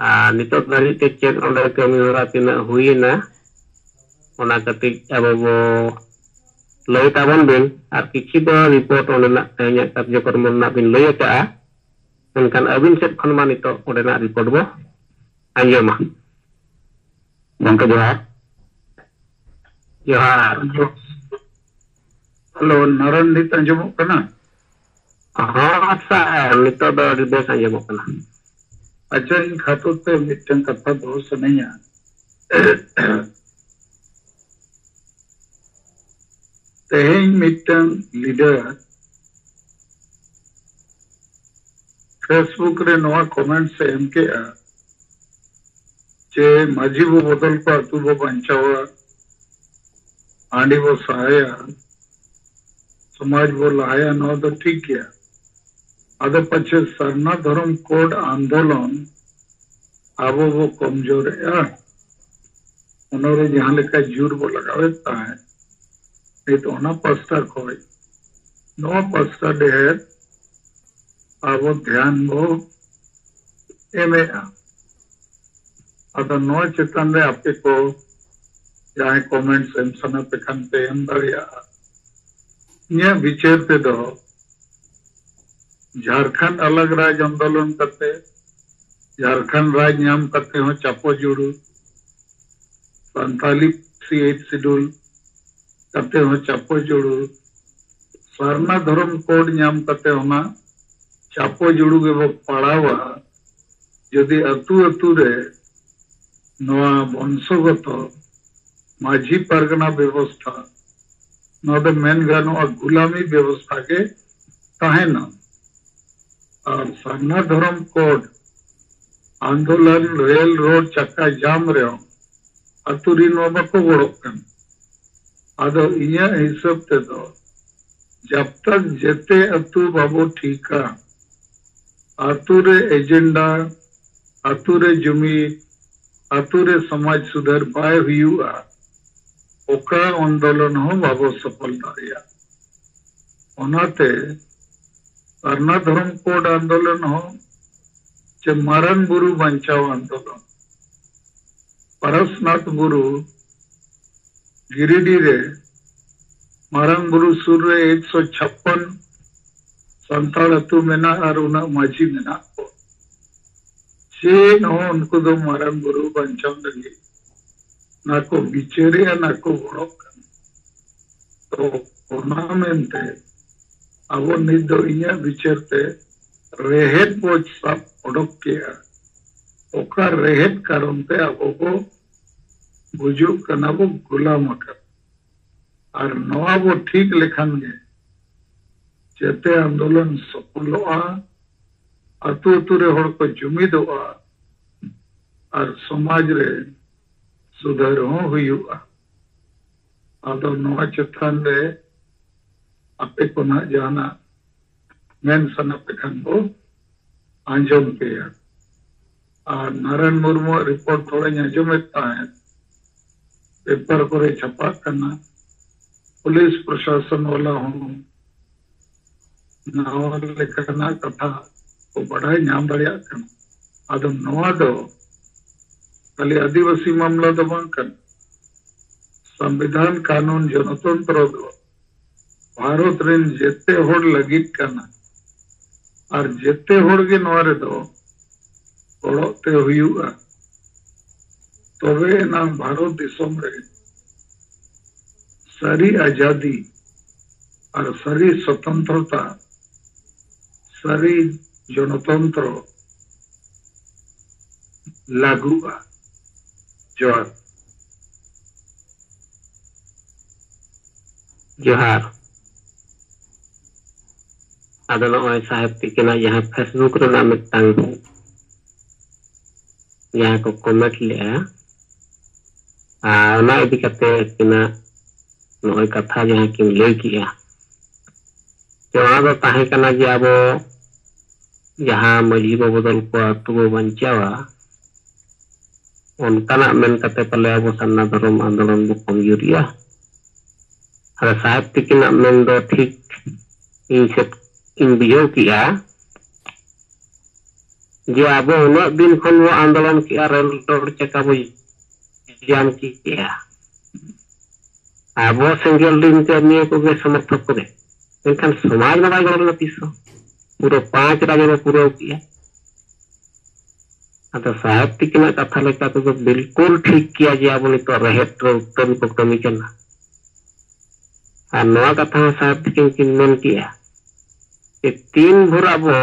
ᱟᱨ ᱱᱤᱛᱚᱜ ᱫᱷᱟᱹᱨᱤᱡ ᱛᱮ ᱪᱮᱫ ᱚᱸᱰᱮ ᱠᱟᱹᱢᱤ ᱦᱚᱨᱟ ᱛᱤᱱᱟᱹᱜ ᱦᱩᱭᱮᱱᱟ, ᱚᱱᱟ ᱠᱟᱹᱴᱤᱡ ᱟᱵᱚ ᱵᱚ ᱞᱟᱹᱭ ᱛᱟᱵᱚᱱ ᱵᱤᱱ᱾ ᱟᱨ ᱠᱤᱪᱷᱩ ᱫᱚ ᱨᱤᱯᱳᱨᱴ ᱚᱸᱰᱮᱱᱟᱜ ᱛᱮᱦᱮᱧᱟᱜ ᱠᱟᱨᱡᱚᱠᱨᱚᱢ ᱨᱮᱱᱟᱜ ᱵᱤᱱ ᱞᱟᱹᱭ ᱟᱠᱟᱫᱼᱟ, ᱢᱮᱱᱠᱷᱟᱱ ᱟᱹᱵᱤᱱ ᱥᱮᱫ ᱠᱷᱚᱱ ᱢᱟ ᱱᱤᱛᱚᱜ ᱚᱸᱰᱮᱱᱟᱜ ᱨᱤᱯᱳᱨᱴ ᱵᱚ ᱟᱸᱡᱚᱢᱟ᱾ ᱜᱚᱢᱠᱮ ᱡᱚᱦᱟᱨ᱾ ᱡᱚᱦᱟᱨ᱾ ᱦᱮᱞᱳ, ᱱᱟᱨᱟᱭᱚᱱ, ᱱᱤᱛ ᱟᱸᱡᱚᱢᱚᱜ ᱠᱟᱱᱟ? ᱦᱚᱸ ᱥᱟᱨ, ᱱᱤᱛᱚᱜ ᱫᱚ ᱟᱹᱰᱤ ᱵᱮᱥ ᱟᱸᱡᱚᱢᱚᱜ ᱠᱟᱱᱟ᱾ ᱟᱪᱪᱷᱟ, ᱤᱧ ᱠᱷᱟᱛᱚ ᱛᱮ ᱢᱤᱫᱴᱟᱝ ᱠᱟᱛᱷᱟ ᱫᱚᱦᱚ ᱥᱟᱱᱟᱧᱟ᱾ ᱛᱮᱦᱮᱧ ᱢᱤᱫᱴᱟᱝ ᱞᱤᱰᱟᱨ Facebook ᱨᱮ ᱱᱚᱣᱟ ᱠᱚᱢᱮᱱᱴᱥ ᱮ ᱮᱢ ᱠᱮᱜᱼᱟ ᱡᱮ ᱢᱟᱹᱡᱷᱤ ᱵᱚ ᱵᱚᱫᱚᱞ ᱠᱚᱣᱟ, ᱟᱹᱛᱩ ᱵᱚ ᱵᱟᱧᱪᱟᱣᱟ, ᱦᱟᱺᱰᱤ ᱵᱚ ᱥᱟᱦᱟᱭᱟ, ᱥᱚᱢᱟᱡᱽ ᱵᱚ ᱞᱟᱦᱟᱭᱟ, ᱱᱚᱣᱟ ᱫᱚ ᱴᱷᱤᱠ ᱜᱮᱭᱟ᱾ ᱟᱫᱚ ᱯᱟᱪᱷᱮ ᱥᱟᱨᱱᱟ ᱫᱷᱚᱨᱚᱢ ᱠᱳᱰ ᱟᱱᱫᱳᱞᱚᱱ ᱟᱵᱚ ᱵᱚ ᱠᱚᱢᱡᱳᱨᱮᱜᱼᱟ? ᱚᱱᱟᱨᱮ ᱡᱟᱦᱟᱸ ᱞᱮᱠᱟ ᱡᱳᱨ ᱵᱚ ᱞᱟᱜᱟᱣᱮᱫ ᱛᱟᱦᱮᱸᱫ, ᱱᱤᱛ ᱚᱱᱟ ᱯᱟᱥᱴᱟ ᱠᱷᱚᱱ ᱱᱚᱣᱟ ᱯᱟᱥᱴᱟ ᱰᱷᱮᱨ ᱟᱵᱚ ᱫᱷᱮᱭᱟᱱ ᱵᱚ ᱮᱢᱮᱜᱼᱟ᱾ ᱟᱫᱚ ᱱᱚᱣᱟ ᱪᱮᱛᱟᱱ ᱨᱮ ᱟᱯᱮ ᱠᱚ ᱡᱟᱦᱟᱸᱭ comments ᱮᱢ ᱥᱟᱱᱟ ᱯᱮ ᱠᱷᱟᱱ ᱯᱮ ᱮᱢ ᱫᱟᱲᱮᱭᱟᱜᱼᱟ᱾ ᱤᱧᱟᱹᱜ ᱵᱤᱪᱟᱹᱨ ᱛᱮᱫᱚ ᱡᱷᱟᱲᱠᱷᱚᱸᱰ ᱟᱞᱟᱜᱽ ᱨᱟᱡᱽ ᱟᱱᱫᱳᱞᱚᱱ ᱠᱟᱛᱮ, ᱡᱷᱟᱲᱠᱷᱚᱸᱰ ᱨᱟᱡᱽ ᱧᱟᱢ ᱠᱟᱛᱮ ᱦᱚᱸ ᱪᱟᱯᱚ ᱡᱩᱲᱩ, ᱥᱟᱱᱛᱟᱞᱤ ᱥᱤ ᱮᱭᱤᱴ ᱥᱤᱰᱩᱞ ᱠᱟᱛᱮ ᱦᱚᱸ ᱪᱟᱯᱚ ᱡᱩᱲᱩ, ᱥᱟᱨᱱᱟ ᱫᱷᱚᱨᱚᱢ ᱠᱳᱰ ᱧᱟᱢ ᱠᱟᱛᱮ ᱚᱱᱟ ᱪᱟᱯᱚ ᱡᱩᱲᱩ ᱜᱮᱵᱚ ᱯᱟᱲᱟᱣᱟ᱾ ᱡᱩᱫᱤ ᱟᱹᱛᱩ ᱟᱹᱛᱩ ᱨᱮ ᱱᱚᱣᱟ ᱵᱚᱝᱥᱚᱜᱚᱛᱚ ᱢᱟᱹᱡᱷᱤ ᱯᱟᱨᱜᱟᱱᱟ ᱵᱮᱵᱚᱥᱛᱷᱟ, ᱱᱚᱣᱟ ᱫᱚ ᱢᱮᱱ ᱜᱟᱱᱚᱜᱼᱟ ᱜᱩᱞᱟᱢᱤ ᱵᱮᱵᱚᱥᱛᱷᱟ ᱜᱮ ᱛᱟᱦᱮᱱᱟ᱾ ᱟᱨ ᱥᱟᱨᱱᱟ ᱫᱷᱚᱨᱚᱢ ᱠᱳᱰ ᱟᱱᱫᱳᱞᱚᱱ ᱨᱮᱞ ᱨᱳᱰ ᱪᱟᱠᱟ ᱡᱟᱢ ᱨᱮᱦᱚᱸ ᱟᱹᱛᱩ ᱨᱤᱱ ᱢᱟ ᱵᱟᱠᱚ ᱜᱚᱲᱚᱜ ᱠᱟᱱ᱾ ᱟᱫᱚ ᱤᱧᱟᱹᱜ ᱦᱤᱥᱟᱹᱵ ᱛᱮᱫᱚ ᱡᱟᱵ ᱛᱟᱠ ᱡᱮᱛᱮ ᱟᱹᱛᱩ ᱵᱟᱵᱚ ᱴᱷᱤᱠᱟ, ᱟᱹᱛᱩ ᱨᱮ ᱮᱡᱮᱱᱰᱟ, ᱟᱹᱛᱩ ᱨᱮ ᱡᱩᱢᱤᱫ, ᱟᱹᱛᱩ ᱨᱮ ᱥᱚᱢᱟᱡᱽ ᱥᱩᱫᱷᱟᱹᱨ ᱵᱟᱭ ᱦᱩᱭᱩᱜᱼᱟ, ᱚᱠᱟ ᱟᱱᱫᱳᱞᱚᱱ ᱦᱚᱸ ᱵᱟᱵᱚ ᱥᱚᱯᱷᱚᱞ ᱫᱟᱲᱮᱭᱟᱜᱼᱟ᱾ ᱚᱱᱟᱛᱮ ᱥᱟᱨᱱᱟ ᱫᱷᱚᱨᱚᱢ ᱠᱳᱰ ᱟᱱᱫᱳᱞᱚᱱ ᱦᱚᱸ ᱪᱮ ᱢᱟᱨᱟᱝ ᱵᱩᱨᱩ ᱵᱟᱧᱪᱟᱣ ᱟᱱᱫᱳᱞᱚᱱ, ᱯᱟᱨᱟᱥᱱᱟᱛᱷ ᱵᱩᱨᱩ ᱜᱤᱨᱤᱰᱤ ᱨᱮ ᱢᱟᱨᱟᱝ ᱵᱩᱨᱩ ᱥᱩᱨ ᱨᱮ ᱮᱠᱥᱚ ᱪᱷᱟᱯᱯᱟᱱ ᱥᱟᱱᱛᱟᱲ ᱟᱹᱛᱩ ᱢᱮᱱᱟᱜᱼᱟ ᱟᱨ ᱩᱱᱟᱹᱜ ᱢᱟᱹᱡᱷᱤ ᱢᱮᱱᱟᱜ ᱠᱚ᱾ ᱪᱮᱫ ᱦᱚᱸ ᱩᱱᱠᱩ ᱫᱚ ᱢᱟᱨᱟᱝ ᱵᱩᱨᱩ ᱵᱟᱧᱪᱟᱣ ᱞᱟᱹᱜᱤᱫ ᱱᱟ ᱠᱚ ᱵᱤᱪᱟᱹᱨᱮᱜᱼᱟ, ᱱᱟ ᱠᱚ ᱜᱚᱲᱚᱜ ᱠᱟᱱᱟ᱾ ᱛᱚ ᱚᱱᱟ ᱢᱮᱱᱛᱮ ᱟᱵᱚ ᱱᱤᱛ ᱫᱚ ᱤᱧᱟᱹᱜ ᱵᱤᱪᱟᱹᱨ ᱛᱮ ᱨᱮᱦᱮᱫ ᱵᱚ ᱥᱟᱵ ᱚᱰᱚᱠ ᱠᱮᱜᱼᱟ᱾ ᱚᱠᱟ ᱨᱮᱦᱮᱫ ᱠᱟᱨᱚᱱ ᱛᱮ ᱟᱵᱚ ᱵᱚ ᱜᱩᱡᱩᱜ ᱠᱟᱱᱟ, ᱵᱚ ᱜᱩᱞᱟᱢ ᱟᱠᱟᱱᱟ᱾ ᱟᱨ ᱱᱚᱣᱟ ᱵᱚ ᱴᱷᱤᱠ ᱞᱮᱠᱷᱟᱱ ᱜᱮ ᱡᱮᱛᱮ ᱟᱱᱫᱳᱞᱚᱱ ᱥᱚᱯᱷᱚᱞᱚᱜᱼᱟ, ᱟᱹᱛᱩ ᱟᱹᱛᱩ ᱨᱮ ᱦᱚᱲ ᱠᱚ ᱡᱩᱢᱤᱫᱚᱜᱼᱟ ᱟᱨ ᱥᱚᱢᱟᱡᱽ ᱨᱮ ᱥᱩᱫᱷᱟᱹᱨ ᱦᱚᱸ ᱦᱩᱭᱩᱜᱼᱟ᱾ ᱟᱫᱚ ᱱᱚᱣᱟ ᱪᱮᱛᱟᱱ ᱨᱮ ᱟᱯᱮ ᱠᱚ ᱱᱟᱜ ᱡᱟᱦᱟᱱᱟᱜ ᱢᱮᱱ ᱥᱟᱱᱟ ᱯᱮ ᱠᱷᱟᱱ ᱵᱚ ᱟᱸᱡᱚᱢ ᱯᱮᱭᱟ᱾ ᱟᱨ ᱱᱟᱨᱟᱭᱚᱱ ᱢᱩᱨᱢᱩᱣᱟᱜ ᱨᱤᱯᱳᱨᱴ ᱛᱷᱚᱲᱟᱧ ᱟᱸᱡᱚᱢᱮᱫ ᱛᱟᱦᱮᱸᱫ, ᱯᱮᱯᱟᱨ ᱠᱚᱨᱮ ᱪᱷᱟᱯᱟᱜ ᱠᱟᱱᱟ, ᱯᱩᱞᱤᱥ ᱯᱨᱚᱥᱟᱥᱚᱱ ᱵᱟᱞᱟ ᱦᱚᱸ ᱱᱟᱣᱟ ᱞᱮᱠᱟᱱᱟᱜ ᱠᱟᱛᱷᱟ ᱠᱚ ᱵᱟᱰᱟᱭ ᱧᱟᱢ ᱫᱟᱲᱮᱭᱟᱜ ᱠᱟᱱᱟ᱾ ᱟᱫᱚ ᱱᱚᱣᱟ ᱫᱚ ᱠᱷᱟᱹᱞᱤ ᱟᱹᱫᱤᱵᱟᱹᱥᱤ ᱢᱟᱢᱞᱟ ᱫᱚ ᱵᱟᱝ ᱠᱟᱱᱟ᱾ ᱥᱚᱝᱵᱤᱫᱷᱟᱱ ᱠᱟᱹᱱᱩᱱ ᱡᱚᱱᱚᱛᱚᱱᱛᱨᱚ ᱫᱚ ᱵᱷᱟᱨᱚᱛ ᱨᱮᱱ ᱡᱮᱛᱮ ᱦᱚᱲ ᱞᱟᱹᱜᱤᱫ ᱠᱟᱱᱟ᱾ ᱟᱨ ᱡᱮᱛᱮ ᱦᱚᱲ ᱜᱮ ᱱᱚᱣᱟ ᱨᱮᱫᱚ ᱜᱚᱲᱚᱜ ᱛᱮ ᱦᱩᱭᱩᱜᱼᱟ᱾ ᱛᱚᱵᱮ ᱮᱱᱟᱝ ᱵᱷᱟᱨᱚᱛ ᱫᱤᱥᱚᱢ ᱨᱮ ᱥᱟᱹᱨᱤ ᱟᱡᱟᱫᱤ ᱟᱨ ᱥᱟᱹᱨᱤ ᱥᱚᱛᱚᱱᱛᱨᱚᱛᱟ, ᱥᱟᱹᱨᱤ ᱡᱚᱱᱚᱛᱚᱱᱛᱨᱚ ᱞᱟᱹᱜᱩᱜᱼᱟ᱾ ᱡᱚᱦᱟᱨ᱾ ᱡᱚᱦᱟᱨ᱾ ᱟᱫᱚ ᱱᱚᱜᱼᱚᱭ ᱥᱟᱦᱮᱵᱽ ᱛᱤᱠᱤᱱᱟᱜ ᱡᱟᱦᱟᱸ Facebook ᱨᱮᱱᱟᱜ ᱢᱤᱫᱴᱟᱝ ᱡᱟᱦᱟᱸ ᱠᱚ comment ᱞᱮᱜᱼᱟ, ᱟᱨ ᱚᱱᱟ ᱤᱫᱤ ᱠᱟᱛᱮ ᱟᱹᱠᱤᱱᱟᱜ ᱱᱚᱜᱼᱚᱭ ᱠᱟᱛᱷᱟ ᱡᱟᱦᱟᱸ ᱠᱤᱱ ᱞᱟᱹᱭ ᱠᱮᱜᱼᱟ, ᱡᱮ ᱚᱱᱟ ᱫᱚ ᱛᱟᱦᱮᱸ ᱠᱟᱱᱟ ᱡᱮ ᱟᱵᱚ ᱡᱟᱦᱟᱸ ᱢᱟᱹᱡᱷᱤ ᱵᱚ ᱵᱚᱫᱚᱞ ᱠᱚᱣᱟ, ᱟᱹᱛᱩ ᱵᱚ ᱵᱟᱧᱪᱟᱣᱟ, ᱚᱱᱠᱟᱱᱟᱜ ᱢᱮᱱ ᱠᱟᱛᱮ ᱯᱟᱞᱮ ᱟᱵᱚ ᱥᱟᱨᱱᱟ ᱫᱷᱚᱨᱚᱢ ᱟᱱᱫᱳᱞᱚᱱ ᱵᱚ ᱠᱚᱢᱡᱩᱨᱤᱜᱼᱟ᱾ ᱟᱫᱚ ᱥᱟᱦᱮᱵᱽ ᱛᱤᱠᱤᱱᱟᱜ ᱢᱮᱱ ᱫᱚ ᱴᱷᱤᱠ ᱤᱧ ᱥᱮᱫ ᱤᱧ ᱵᱩᱡᱷᱟᱹᱣ ᱠᱮᱜᱼᱟ ᱡᱮ ᱟᱵᱚ ᱩᱱᱟᱹᱜ ᱫᱤᱱ ᱠᱷᱚᱱ ᱵᱚ ᱟᱱᱫᱳᱞᱚᱱ ᱠᱮᱜᱼᱟ, ᱨᱮᱞ ᱨᱳᱰ ᱪᱟᱠᱟ ᱵᱚ ᱡᱟᱢ ᱠᱮᱜᱼᱟ, ᱟᱵᱚ ᱥᱮᱸᱜᱮᱞ ᱫᱤᱱ ᱠᱟᱹᱢᱤᱭᱟᱹ ᱠᱚᱜᱮ ᱥᱚᱢᱚᱨᱛᱷᱚᱠ ᱠᱚᱜᱮ, ᱢᱮᱱᱠᱷᱟᱱ ᱥᱚᱢᱟᱡᱽ ᱢᱟ ᱵᱟᱭ ᱜᱚᱲᱚ ᱞᱮᱱᱟ ᱛᱤᱥ ᱦᱚᱸ᱾ ᱯᱩᱨᱟᱹ ᱯᱟᱸᱪ ᱨᱟᱡᱽ ᱵᱚ ᱯᱩᱨᱟᱹᱣ ᱠᱮᱜᱼᱟ᱾ ᱟᱫᱚ ᱥᱟᱦᱮᱵᱽ ᱛᱤᱠᱤᱱᱟᱜ ᱠᱟᱛᱷᱟ ᱞᱮᱠᱟ ᱛᱮᱫᱚ ᱵᱤᱞᱠᱩᱞ ᱴᱷᱤᱠ ᱜᱮᱭᱟ ᱡᱮ ᱟᱵᱚ ᱱᱤᱛᱚᱜ ᱨᱮᱦᱮᱫ ᱨᱮ ᱩᱛᱟᱹᱨ ᱠᱚ ᱠᱟᱹᱢᱤ ᱠᱟᱱᱟ᱾ ᱟᱨ ᱱᱚᱣᱟ ᱠᱟᱛᱷᱟ ᱦᱚᱸ ᱥᱟᱦᱮᱵᱽ ᱛᱤᱠᱤᱱ ᱠᱤᱱ ᱢᱮᱱ ᱠᱮᱜᱼᱟ ᱡᱮ ᱛᱤᱱ ᱵᱷᱳᱨ ᱟᱵᱚ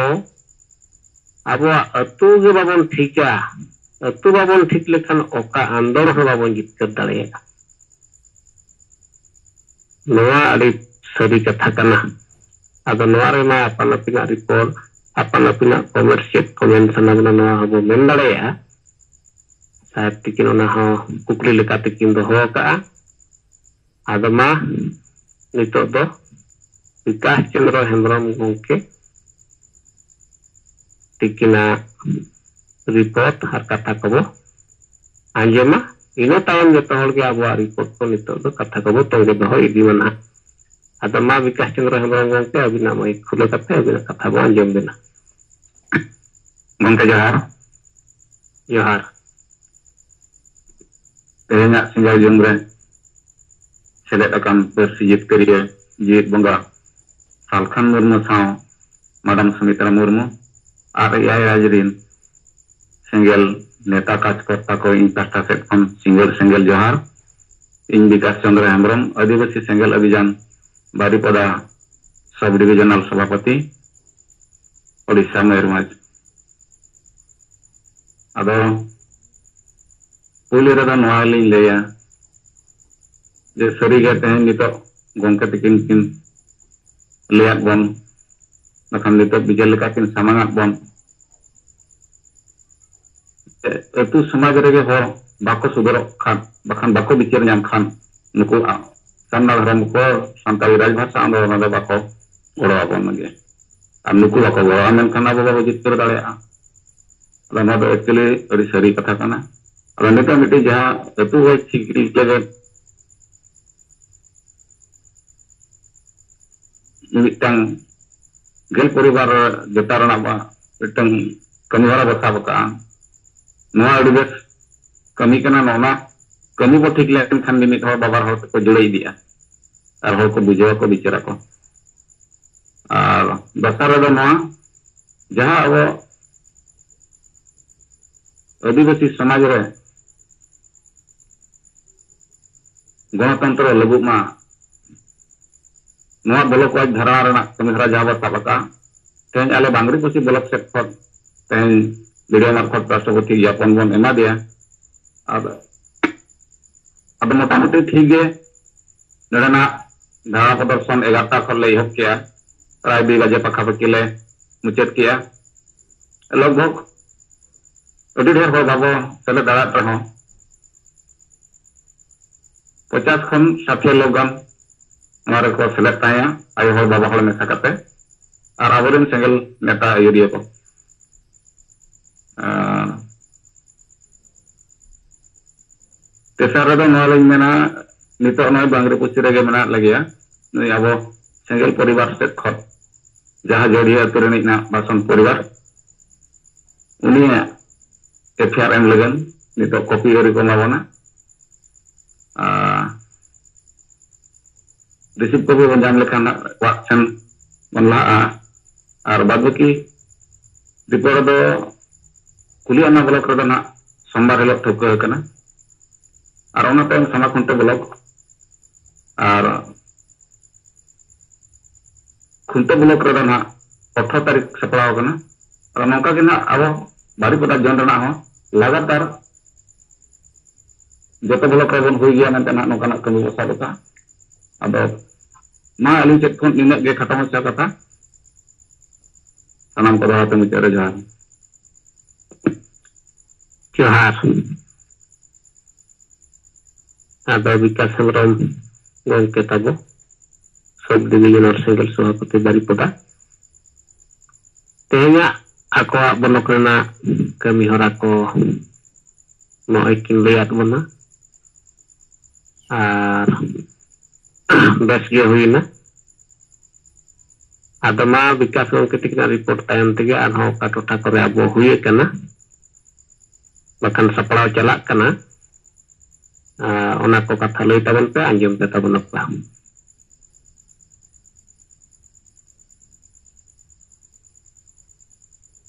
ᱟᱵᱚᱣᱟᱜ ᱟᱹᱛᱩ ᱜᱮ ᱵᱟᱵᱚᱱ ᱴᱷᱤᱠᱟ, ᱟᱹᱛᱩ ᱵᱟᱵᱚᱱ ᱴᱷᱤᱠ ᱞᱮᱠᱷᱟᱱ ᱚᱠᱟ ᱟᱱᱫᱳᱲ ᱦᱚᱸ ᱵᱟᱵᱚᱱ ᱡᱤᱛᱠᱟᱹᱨ ᱫᱟᱲᱮᱭᱟᱜᱼᱟ᱾ ᱱᱚᱣᱟ ᱟᱹᱰᱤ ᱥᱟᱹᱨᱤ ᱠᱟᱛᱷᱟ ᱠᱟᱱᱟ᱾ ᱟᱫᱚ ᱱᱚᱣᱟ ᱨᱮᱢᱟ ᱟᱯᱟᱱ ᱟᱹᱯᱤᱱᱟᱜ ᱨᱤᱯᱳᱨᱴ, ᱟᱯᱟᱱ ᱟᱹᱯᱤᱱᱟᱜ ᱠᱚᱢᱮᱱᱴ, ᱪᱮᱫ ᱠᱚ ᱢᱮᱱ ᱥᱟᱱᱟ ᱵᱚᱱᱟ, ᱱᱚᱣᱟ ᱦᱚᱸᱵᱚ ᱢᱮᱱ ᱫᱟᱲᱮᱭᱟᱜᱼᱟ᱾ ᱥᱟᱦᱮᱵᱽ ᱛᱤᱠᱤᱱ ᱚᱱᱟ ᱦᱚᱸ ᱠᱩᱠᱞᱤ ᱞᱮᱠᱟᱛᱮ ᱠᱤᱱ ᱫᱚᱦᱚ ᱟᱠᱟᱫᱼᱟ᱾ ᱟᱫᱚ ᱢᱟ ᱱᱤᱛᱚᱜ ᱫᱚ ᱵᱤᱠᱟᱥ ᱪᱚᱸᱫᱽᱨᱚ ᱦᱮᱢᱵᱨᱚᱢ ᱜᱚᱢᱠᱮ ᱛᱤᱠᱤᱱᱟᱜ ᱨᱤᱯᱳᱨᱴ ᱟᱨ ᱠᱟᱛᱷᱟ ᱠᱚᱵᱚ ᱟᱸᱡᱚᱢᱟ᱾ ᱤᱱᱟᱹ ᱛᱟᱭᱚᱢ ᱡᱚᱛᱚ ᱦᱚᱲ ᱜᱮ ᱟᱵᱚᱣᱟᱜ ᱨᱤᱯᱳᱨᱴ ᱠᱚ ᱱᱤᱛᱚᱜ ᱫᱚ ᱠᱟᱛᱷᱟ ᱠᱚᱵᱚ ᱛᱚᱸᱜᱮ ᱫᱚᱦᱚ ᱤᱫᱤ ᱢᱟ ᱱᱟᱦᱟᱜ᱾ ᱟᱫᱚ ᱢᱟ ᱵᱤᱠᱟᱥ ᱪᱚᱸᱫᱽᱨᱚ ᱦᱮᱢᱵᱨᱚᱢ ᱜᱚᱢᱠᱮ, ᱟᱹᱵᱤᱱᱟᱜ ᱢᱟᱭᱤᱠ ᱠᱷᱩᱞᱟᱹ ᱠᱟᱛᱮ ᱟᱹᱵᱤᱱᱟᱜ ᱠᱟᱛᱷᱟ ᱵᱚᱱ ᱟᱸᱡᱚᱢ ᱵᱤᱱᱟ᱾ ᱜᱚᱢᱠᱮ ᱡᱚᱦᱟᱨ᱾ ᱡᱚᱦᱟᱨ᱾ ᱛᱮᱦᱮᱧᱟᱜ ᱥᱤᱸᱜᱟᱲ ᱡᱩᱢ ᱨᱮ ᱥᱮᱞᱮᱫ ᱟᱠᱟᱱ ᱯᱟᱹᱨᱥᱤ ᱡᱤᱛᱠᱟᱹᱨᱤᱭᱟᱹ ᱡᱤᱣᱤᱫ ᱵᱚᱸᱜᱟ ᱥᱟᱞᱠᱷᱟᱱ ᱢᱩᱨᱢᱩ ᱥᱟᱶ ᱢᱟᱰᱟᱢ ᱥᱩᱢᱤᱛᱨᱟ ᱢᱩᱨᱢᱩ ᱟᱨ ᱮᱭᱟᱭ ᱨᱟᱡᱽ ᱨᱤᱱ ᱥᱮᱸᱜᱮᱞ ᱱᱮᱛᱟ ᱠᱟᱡᱽᱠᱚᱨᱛᱟ ᱠᱚ ᱤᱧ ᱯᱟᱦᱴᱟ ᱥᱮᱫ ᱠᱷᱚᱱ ᱥᱤᱸᱜᱟᱹᱲ ᱥᱮᱸᱜᱮᱞ ᱡᱚᱦᱟᱨ᱾ ᱤᱧ ᱵᱤᱠᱟᱥ ᱪᱚᱸᱫᱽᱨᱚ ᱦᱮᱢᱵᱨᱚᱢ, ᱟᱹᱫᱤᱵᱟᱹᱥᱤ ᱥᱮᱸᱜᱮᱞ ᱚᱵᱷᱤᱡᱟᱱ ᱵᱟᱨᱤᱯᱟᱫᱟ ᱥᱟᱵ ᱰᱤᱵᱤᱡᱚᱱᱟᱞ ᱥᱚᱵᱷᱟᱯᱚᱛᱤ, ᱳᱰᱤᱥᱟ, ᱢᱚᱭᱩᱨᱵᱷᱚᱸᱡᱽ᱾ ᱟᱫᱚ ᱯᱩᱭᱞᱩ ᱨᱮᱫᱚ ᱱᱚᱣᱟ ᱞᱤᱧ ᱞᱟᱹᱭᱟ ᱡᱮ ᱥᱟᱹᱨᱤᱜᱮ ᱛᱮᱦᱮᱧ ᱱᱤᱛᱚᱜ ᱜᱚᱢᱠᱮ ᱛᱟᱹᱠᱤᱱ ᱠᱤᱱ ᱞᱟᱹᱭᱟᱫ ᱵᱚᱱ, ᱵᱟᱠᱷᱟᱱ ᱱᱤᱛᱚᱜ ᱵᱤᱪᱟᱹᱨ ᱞᱮᱠᱟ ᱠᱤᱱ ᱥᱟᱢᱟᱝ ᱟᱫ ᱵᱚᱱ, ᱟᱹᱛᱩ ᱥᱚᱢᱟᱡᱽ ᱨᱮᱜᱮ ᱦᱚᱲ ᱵᱟᱠᱚ ᱥᱩᱫᱷᱟᱹᱨᱚᱜ ᱠᱷᱟᱱ, ᱵᱟᱠᱷᱟᱱ ᱵᱟᱠᱚ ᱵᱤᱪᱟᱹᱨ ᱧᱟᱢ ᱠᱷᱟᱱ, ᱱᱩᱠᱩ ᱥᱟᱨᱱᱟ ᱫᱷᱚᱨᱚᱢ ᱠᱚ, ᱥᱟᱱᱛᱟᱲᱤ ᱨᱟᱡᱽᱵᱷᱟᱥᱟ ᱟᱱᱫᱳᱞᱚᱱ ᱨᱮ ᱵᱟᱠᱚ ᱜᱚᱲᱚ ᱟᱵᱚᱱ ᱞᱟᱹᱜᱤᱫ᱾ ᱟᱨ ᱱᱩᱠᱩ ᱵᱟᱠᱚ ᱜᱚᱲᱚ, ᱢᱮᱱᱠᱷᱟᱱ ᱟᱵᱚ ᱵᱟᱵᱚ ᱡᱤᱛᱠᱟᱹᱨ ᱫᱟᱲᱮᱭᱟᱜᱼᱟ᱾ ᱟᱫᱚ ᱱᱚᱣᱟ ᱫᱚ actually ᱟᱹᱰᱤ ᱥᱟᱹᱨᱤ ᱠᱟᱛᱷᱟ ᱠᱟᱱᱟ᱾ ᱟᱫᱚ ᱱᱤᱛᱚᱜ ᱢᱤᱫᱴᱤᱡ ᱡᱟᱦᱟᱸ ᱟᱹᱛᱩ ᱦᱚᱲ ᱪᱤᱠᱤ ᱞᱟᱹᱜᱤᱫ ᱢᱤᱫᱴᱟᱝ ᱜᱮᱞ ᱯᱚᱨᱤᱵᱟᱨ ᱡᱚᱴᱟᱣ ᱨᱮᱱᱟᱜ ᱵᱟ-, ᱢᱤᱫᱴᱟᱝ ᱠᱟᱹᱢᱤ ᱦᱚᱨᱟ ᱵᱚ ᱥᱟᱵ ᱟᱠᱟᱫᱼᱟ᱾ ᱱᱚᱣᱟ ᱟᱹᱰᱤ ᱵᱮᱥ ᱠᱟᱹᱢᱤ ᱠᱟᱱᱟ᱾ ᱱᱚᱜᱼᱚ ᱱᱟ ᱠᱟᱹᱢᱤ ᱵᱚ ᱴᱷᱤᱠ ᱞᱮᱱᱠᱷᱟᱱ ᱢᱤᱢᱤᱫ ᱦᱚᱲ ᱵᱟᱵᱟᱨ ᱦᱚᱲ ᱛᱮᱠᱚ ᱡᱩᱲᱟᱹ ᱤᱫᱤᱜᱼᱟ ᱟᱨ ᱦᱚᱲ ᱠᱚ ᱵᱩᱡᱷᱟᱹᱣ ᱟᱠᱚ, ᱵᱤᱪᱟᱹᱨ ᱟᱠᱚ᱾ ᱟᱨ ᱫᱚᱥᱟᱨ ᱨᱮᱫᱚ ᱱᱚᱣᱟ, ᱡᱟᱦᱟᱸ ᱟᱵᱚ ᱟᱹᱫᱤᱵᱟᱹᱥᱤ ᱥᱚᱢᱟᱡᱽ ᱨᱮ ᱜᱚᱱᱚᱛᱚᱱᱛᱨᱚ ᱞᱟᱹᱜᱩᱜ ᱢᱟ, ᱱᱚᱣᱟ ᱵᱞᱚᱠ ᱣᱟᱭᱤᱡ ᱫᱷᱟᱨᱟ ᱨᱮᱱᱟᱜ ᱠᱟᱹᱢᱤᱦᱚᱨᱟ ᱡᱟᱦᱟᱸ ᱵᱚ ᱥᱟᱵ ᱟᱠᱟᱫᱼᱟ, ᱛᱮᱦᱮᱧ ᱟᱞᱮ ᱵᱟᱝᱨᱤᱯᱚᱥᱤ ᱵᱞᱚᱠ ᱥᱮᱫ ᱠᱷᱚᱱ ᱛᱮᱦᱮᱧ ᱵᱤᱰᱤᱭᱳ ᱢᱟᱨᱯᱷᱚᱛ ᱨᱟᱥᱴᱨᱚᱯᱚᱛᱤ ᱜᱮᱭᱟᱯᱚᱱ ᱵᱚᱱ ᱮᱢᱟ ᱫᱮᱭᱟ᱾ ᱟᱫᱚ, ᱟᱫᱚ ᱢᱚᱴᱟᱢᱩᱴᱤ ᱴᱷᱤᱠ ᱜᱮ, ᱱᱚᱰᱮᱱᱟᱜ ᱫᱷᱟᱨᱟ ᱯᱨᱚᱫᱚᱨᱥᱚᱱ ᱮᱜᱟᱨᱚᱴᱟ ᱠᱷᱚᱱ ᱞᱮ ᱮᱦᱚᱵ ᱠᱮᱜᱼᱟ, ᱯᱨᱟᱭ ᱫᱩᱭ ᱵᱟᱡᱮ ᱯᱟᱠᱷᱟ ᱯᱟᱠᱤ ᱞᱮ ᱢᱩᱪᱟᱹᱫ ᱠᱮᱜᱼᱟ᱾ ᱞᱚᱜᱽ ᱵᱷᱚᱜᱽ ᱟᱹᱰᱤ ᱰᱷᱮᱨ ᱦᱚᱲ ᱵᱟᱵᱚ ᱥᱮᱞᱮᱫ ᱫᱟᱲᱮᱭᱟᱜ ᱨᱮᱦᱚᱸ, ᱯᱚᱪᱟᱥ ᱠᱷᱚᱱ ᱥᱟᱴᱷᱤᱭᱟᱹ ᱞᱳᱠ ᱜᱟᱱ ᱱᱚᱣᱟ ᱨᱮᱠᱚ ᱥᱮᱞᱮᱫ ᱛᱟᱦᱮᱸᱭᱟ, ᱟᱭᱳ ᱦᱚᱲ, ᱵᱟᱵᱟ ᱦᱚᱲ ᱢᱮᱥᱟ ᱠᱟᱛᱮ, ᱟᱨ ᱟᱵᱚᱨᱮᱱ ᱥᱮᱸᱜᱮᱞ ᱱᱮᱛᱟ ᱟᱹᱭᱩᱨᱤᱭᱟᱹ ᱠᱚ᱾ ᱟᱨ ᱛᱮᱥᱟᱨ ᱨᱮᱫᱚ ᱱᱚᱣᱟ ᱞᱤᱧ ᱢᱮᱱᱟ, ᱱᱤᱛᱚᱜ ᱱᱚᱜᱼᱚᱭ ᱵᱟᱝᱨᱤᱯᱚᱥᱤ ᱨᱮᱜᱮ ᱢᱮᱱᱟᱜ ᱞᱮᱜᱮᱭᱟ, ᱱᱩᱭ ᱟᱵᱚ ᱥᱮᱸᱜᱮᱞ ᱯᱚᱨᱤᱵᱟᱨ ᱥᱮᱫ ᱠᱷᱚᱱ ᱡᱟᱦᱟᱸ ᱡᱟᱹᱲᱤᱭᱟᱹ ᱟᱹᱛᱩ ᱨᱤᱱᱤᱡ ᱱᱟᱜ ᱵᱟᱥᱚᱱ ᱯᱚᱨᱤᱵᱟᱨ, ᱩᱱᱤᱭᱟᱜ ᱮᱯᱷ ᱟᱭ ᱟᱨ ᱮᱢ ᱞᱟᱹᱜᱤᱫ ᱱᱤᱛᱚᱜ ᱠᱚᱯᱤ ᱟᱹᱣᱨᱤ ᱠᱚ ᱮᱢᱟ ᱵᱚᱱᱟ᱾ ᱟᱨ ᱨᱤᱥᱤᱵᱷ ᱠᱚᱯᱤ ᱵᱚᱱ ᱧᱟᱢ ᱞᱮᱠᱷᱟᱱ ᱦᱟᱸᱜ ᱚᱲᱟᱜ ᱥᱮᱱ ᱵᱚᱱ ᱞᱟᱦᱟᱜᱼᱟ᱾ ᱟᱨ ᱵᱟᱫ ᱵᱟᱹᱠᱤ ᱨᱤᱯᱳᱨᱴ ᱫᱚ ᱠᱩᱞᱤᱭᱟᱱᱟ ᱵᱞᱚᱠ ᱨᱮᱫᱚ ᱱᱟᱜ ᱥᱳᱢᱵᱟᱨ ᱦᱤᱞᱳᱜ ᱴᱷᱟᱹᱣᱠᱟᱹ ᱟᱠᱟᱱᱟ᱾ ᱟᱨ ᱚᱱᱟ ᱛᱟᱭᱚᱢ ᱥᱟᱢᱟ ᱠᱷᱩᱱᱴᱟᱹ ᱵᱞᱚᱠ ᱟᱨ ᱠᱷᱩᱱᱴᱟᱹ ᱵᱞᱚᱠ ᱨᱮᱫᱚ ᱱᱟᱜ ᱟᱴᱷᱨᱚ ᱛᱟᱹᱨᱤᱠᱷ ᱥᱟᱯᱲᱟᱣ ᱟᱠᱟᱱᱟ᱾ ᱟᱫᱚ ᱱᱚᱝᱠᱟ ᱜᱮ ᱱᱟᱜ ᱟᱵᱚ ᱵᱟᱨᱤᱯᱟᱫᱟ ᱡᱚᱱ ᱨᱮᱱᱟᱜ ᱦᱚᱸ ᱞᱟᱜᱟᱛᱟᱨ ᱡᱚᱛᱚ ᱵᱞᱚᱠ ᱨᱮᱵᱚᱱ ᱦᱩᱭ ᱜᱮᱭᱟ ᱢᱮᱱᱛᱮ ᱱᱟᱜ ᱱᱚᱝᱠᱟᱱᱟᱜ ᱠᱟᱹᱢᱤ ᱵᱚ ᱥᱟᱵ ᱟᱠᱟᱫᱼᱟ᱾ ᱟᱫᱚ ᱢᱟ ᱟᱹᱞᱤᱧ ᱥᱮᱫ ᱠᱷᱚᱱ ᱱᱤᱱᱟᱹᱜ ᱜᱮ ᱠᱷᱟᱴᱚ ᱢᱟᱪᱷᱟ ᱠᱟᱛᱷᱟ᱾ ᱥᱟᱱᱟᱢ ᱠᱚ ᱫᱚᱦᱲᱟ ᱛᱮ ᱢᱩᱪᱟᱹᱫ ᱨᱮ ᱡᱚᱦᱟᱨ᱾ ᱡᱚᱦᱟᱨ᱾ ᱟᱫᱚ ᱵᱤᱠᱟᱥ ᱦᱮᱢᱵᱨᱚᱢ ᱜᱚᱢᱠᱮ ᱛᱟᱵᱚ, ᱥᱚᱵ ᱰᱤᱵᱤᱡᱚᱱᱟᱞ ᱥᱮᱸᱜᱮᱞ ᱥᱚᱵᱷᱟᱯᱚᱛᱤ ᱵᱟᱨᱤᱯᱚᱫᱟ, ᱛᱮᱦᱮᱧᱟᱜ ᱟᱠᱚᱣᱟᱜ ᱵᱚᱞᱚᱠ ᱨᱮᱱᱟᱜ ᱠᱟᱹᱢᱤ ᱦᱚᱨᱟ ᱠᱚ ᱱᱚᱜᱼᱚᱭ ᱠᱤᱱ ᱞᱟᱹᱭᱟᱫ ᱵᱚᱱᱟ᱾ ᱟᱨ ᱵᱮᱥ ᱜᱮ ᱦᱩᱭᱱᱟ᱾ ᱟᱫᱚ ᱢᱟ ᱵᱤᱠᱟᱥ ᱜᱚᱢᱠᱮ ᱛᱤᱠᱤᱱᱟᱜ ᱨᱤᱯᱳᱨᱴ ᱛᱟᱭᱚᱢ ᱛᱮᱜᱮ ᱟᱨᱦᱚᱸ ᱚᱠᱟ ᱴᱚᱴᱷᱟ ᱠᱚᱨᱮ ᱟᱵᱚ ᱦᱩᱭ ᱟᱠᱟᱱᱟ, ᱵᱟᱠᱷᱟᱱ ᱥᱟᱯᱲᱟᱣ ᱪᱟᱞᱟᱜ ᱠᱟᱱᱟ, ᱟᱨ ᱚᱱᱟ ᱠᱚ ᱠᱟᱛᱷᱟ ᱞᱟᱹᱭ ᱛᱟᱵᱚᱱ ᱯᱮ, ᱟᱸᱡᱚᱢ ᱯᱮ ᱛᱟᱵᱚᱱ ᱟᱯᱮ᱾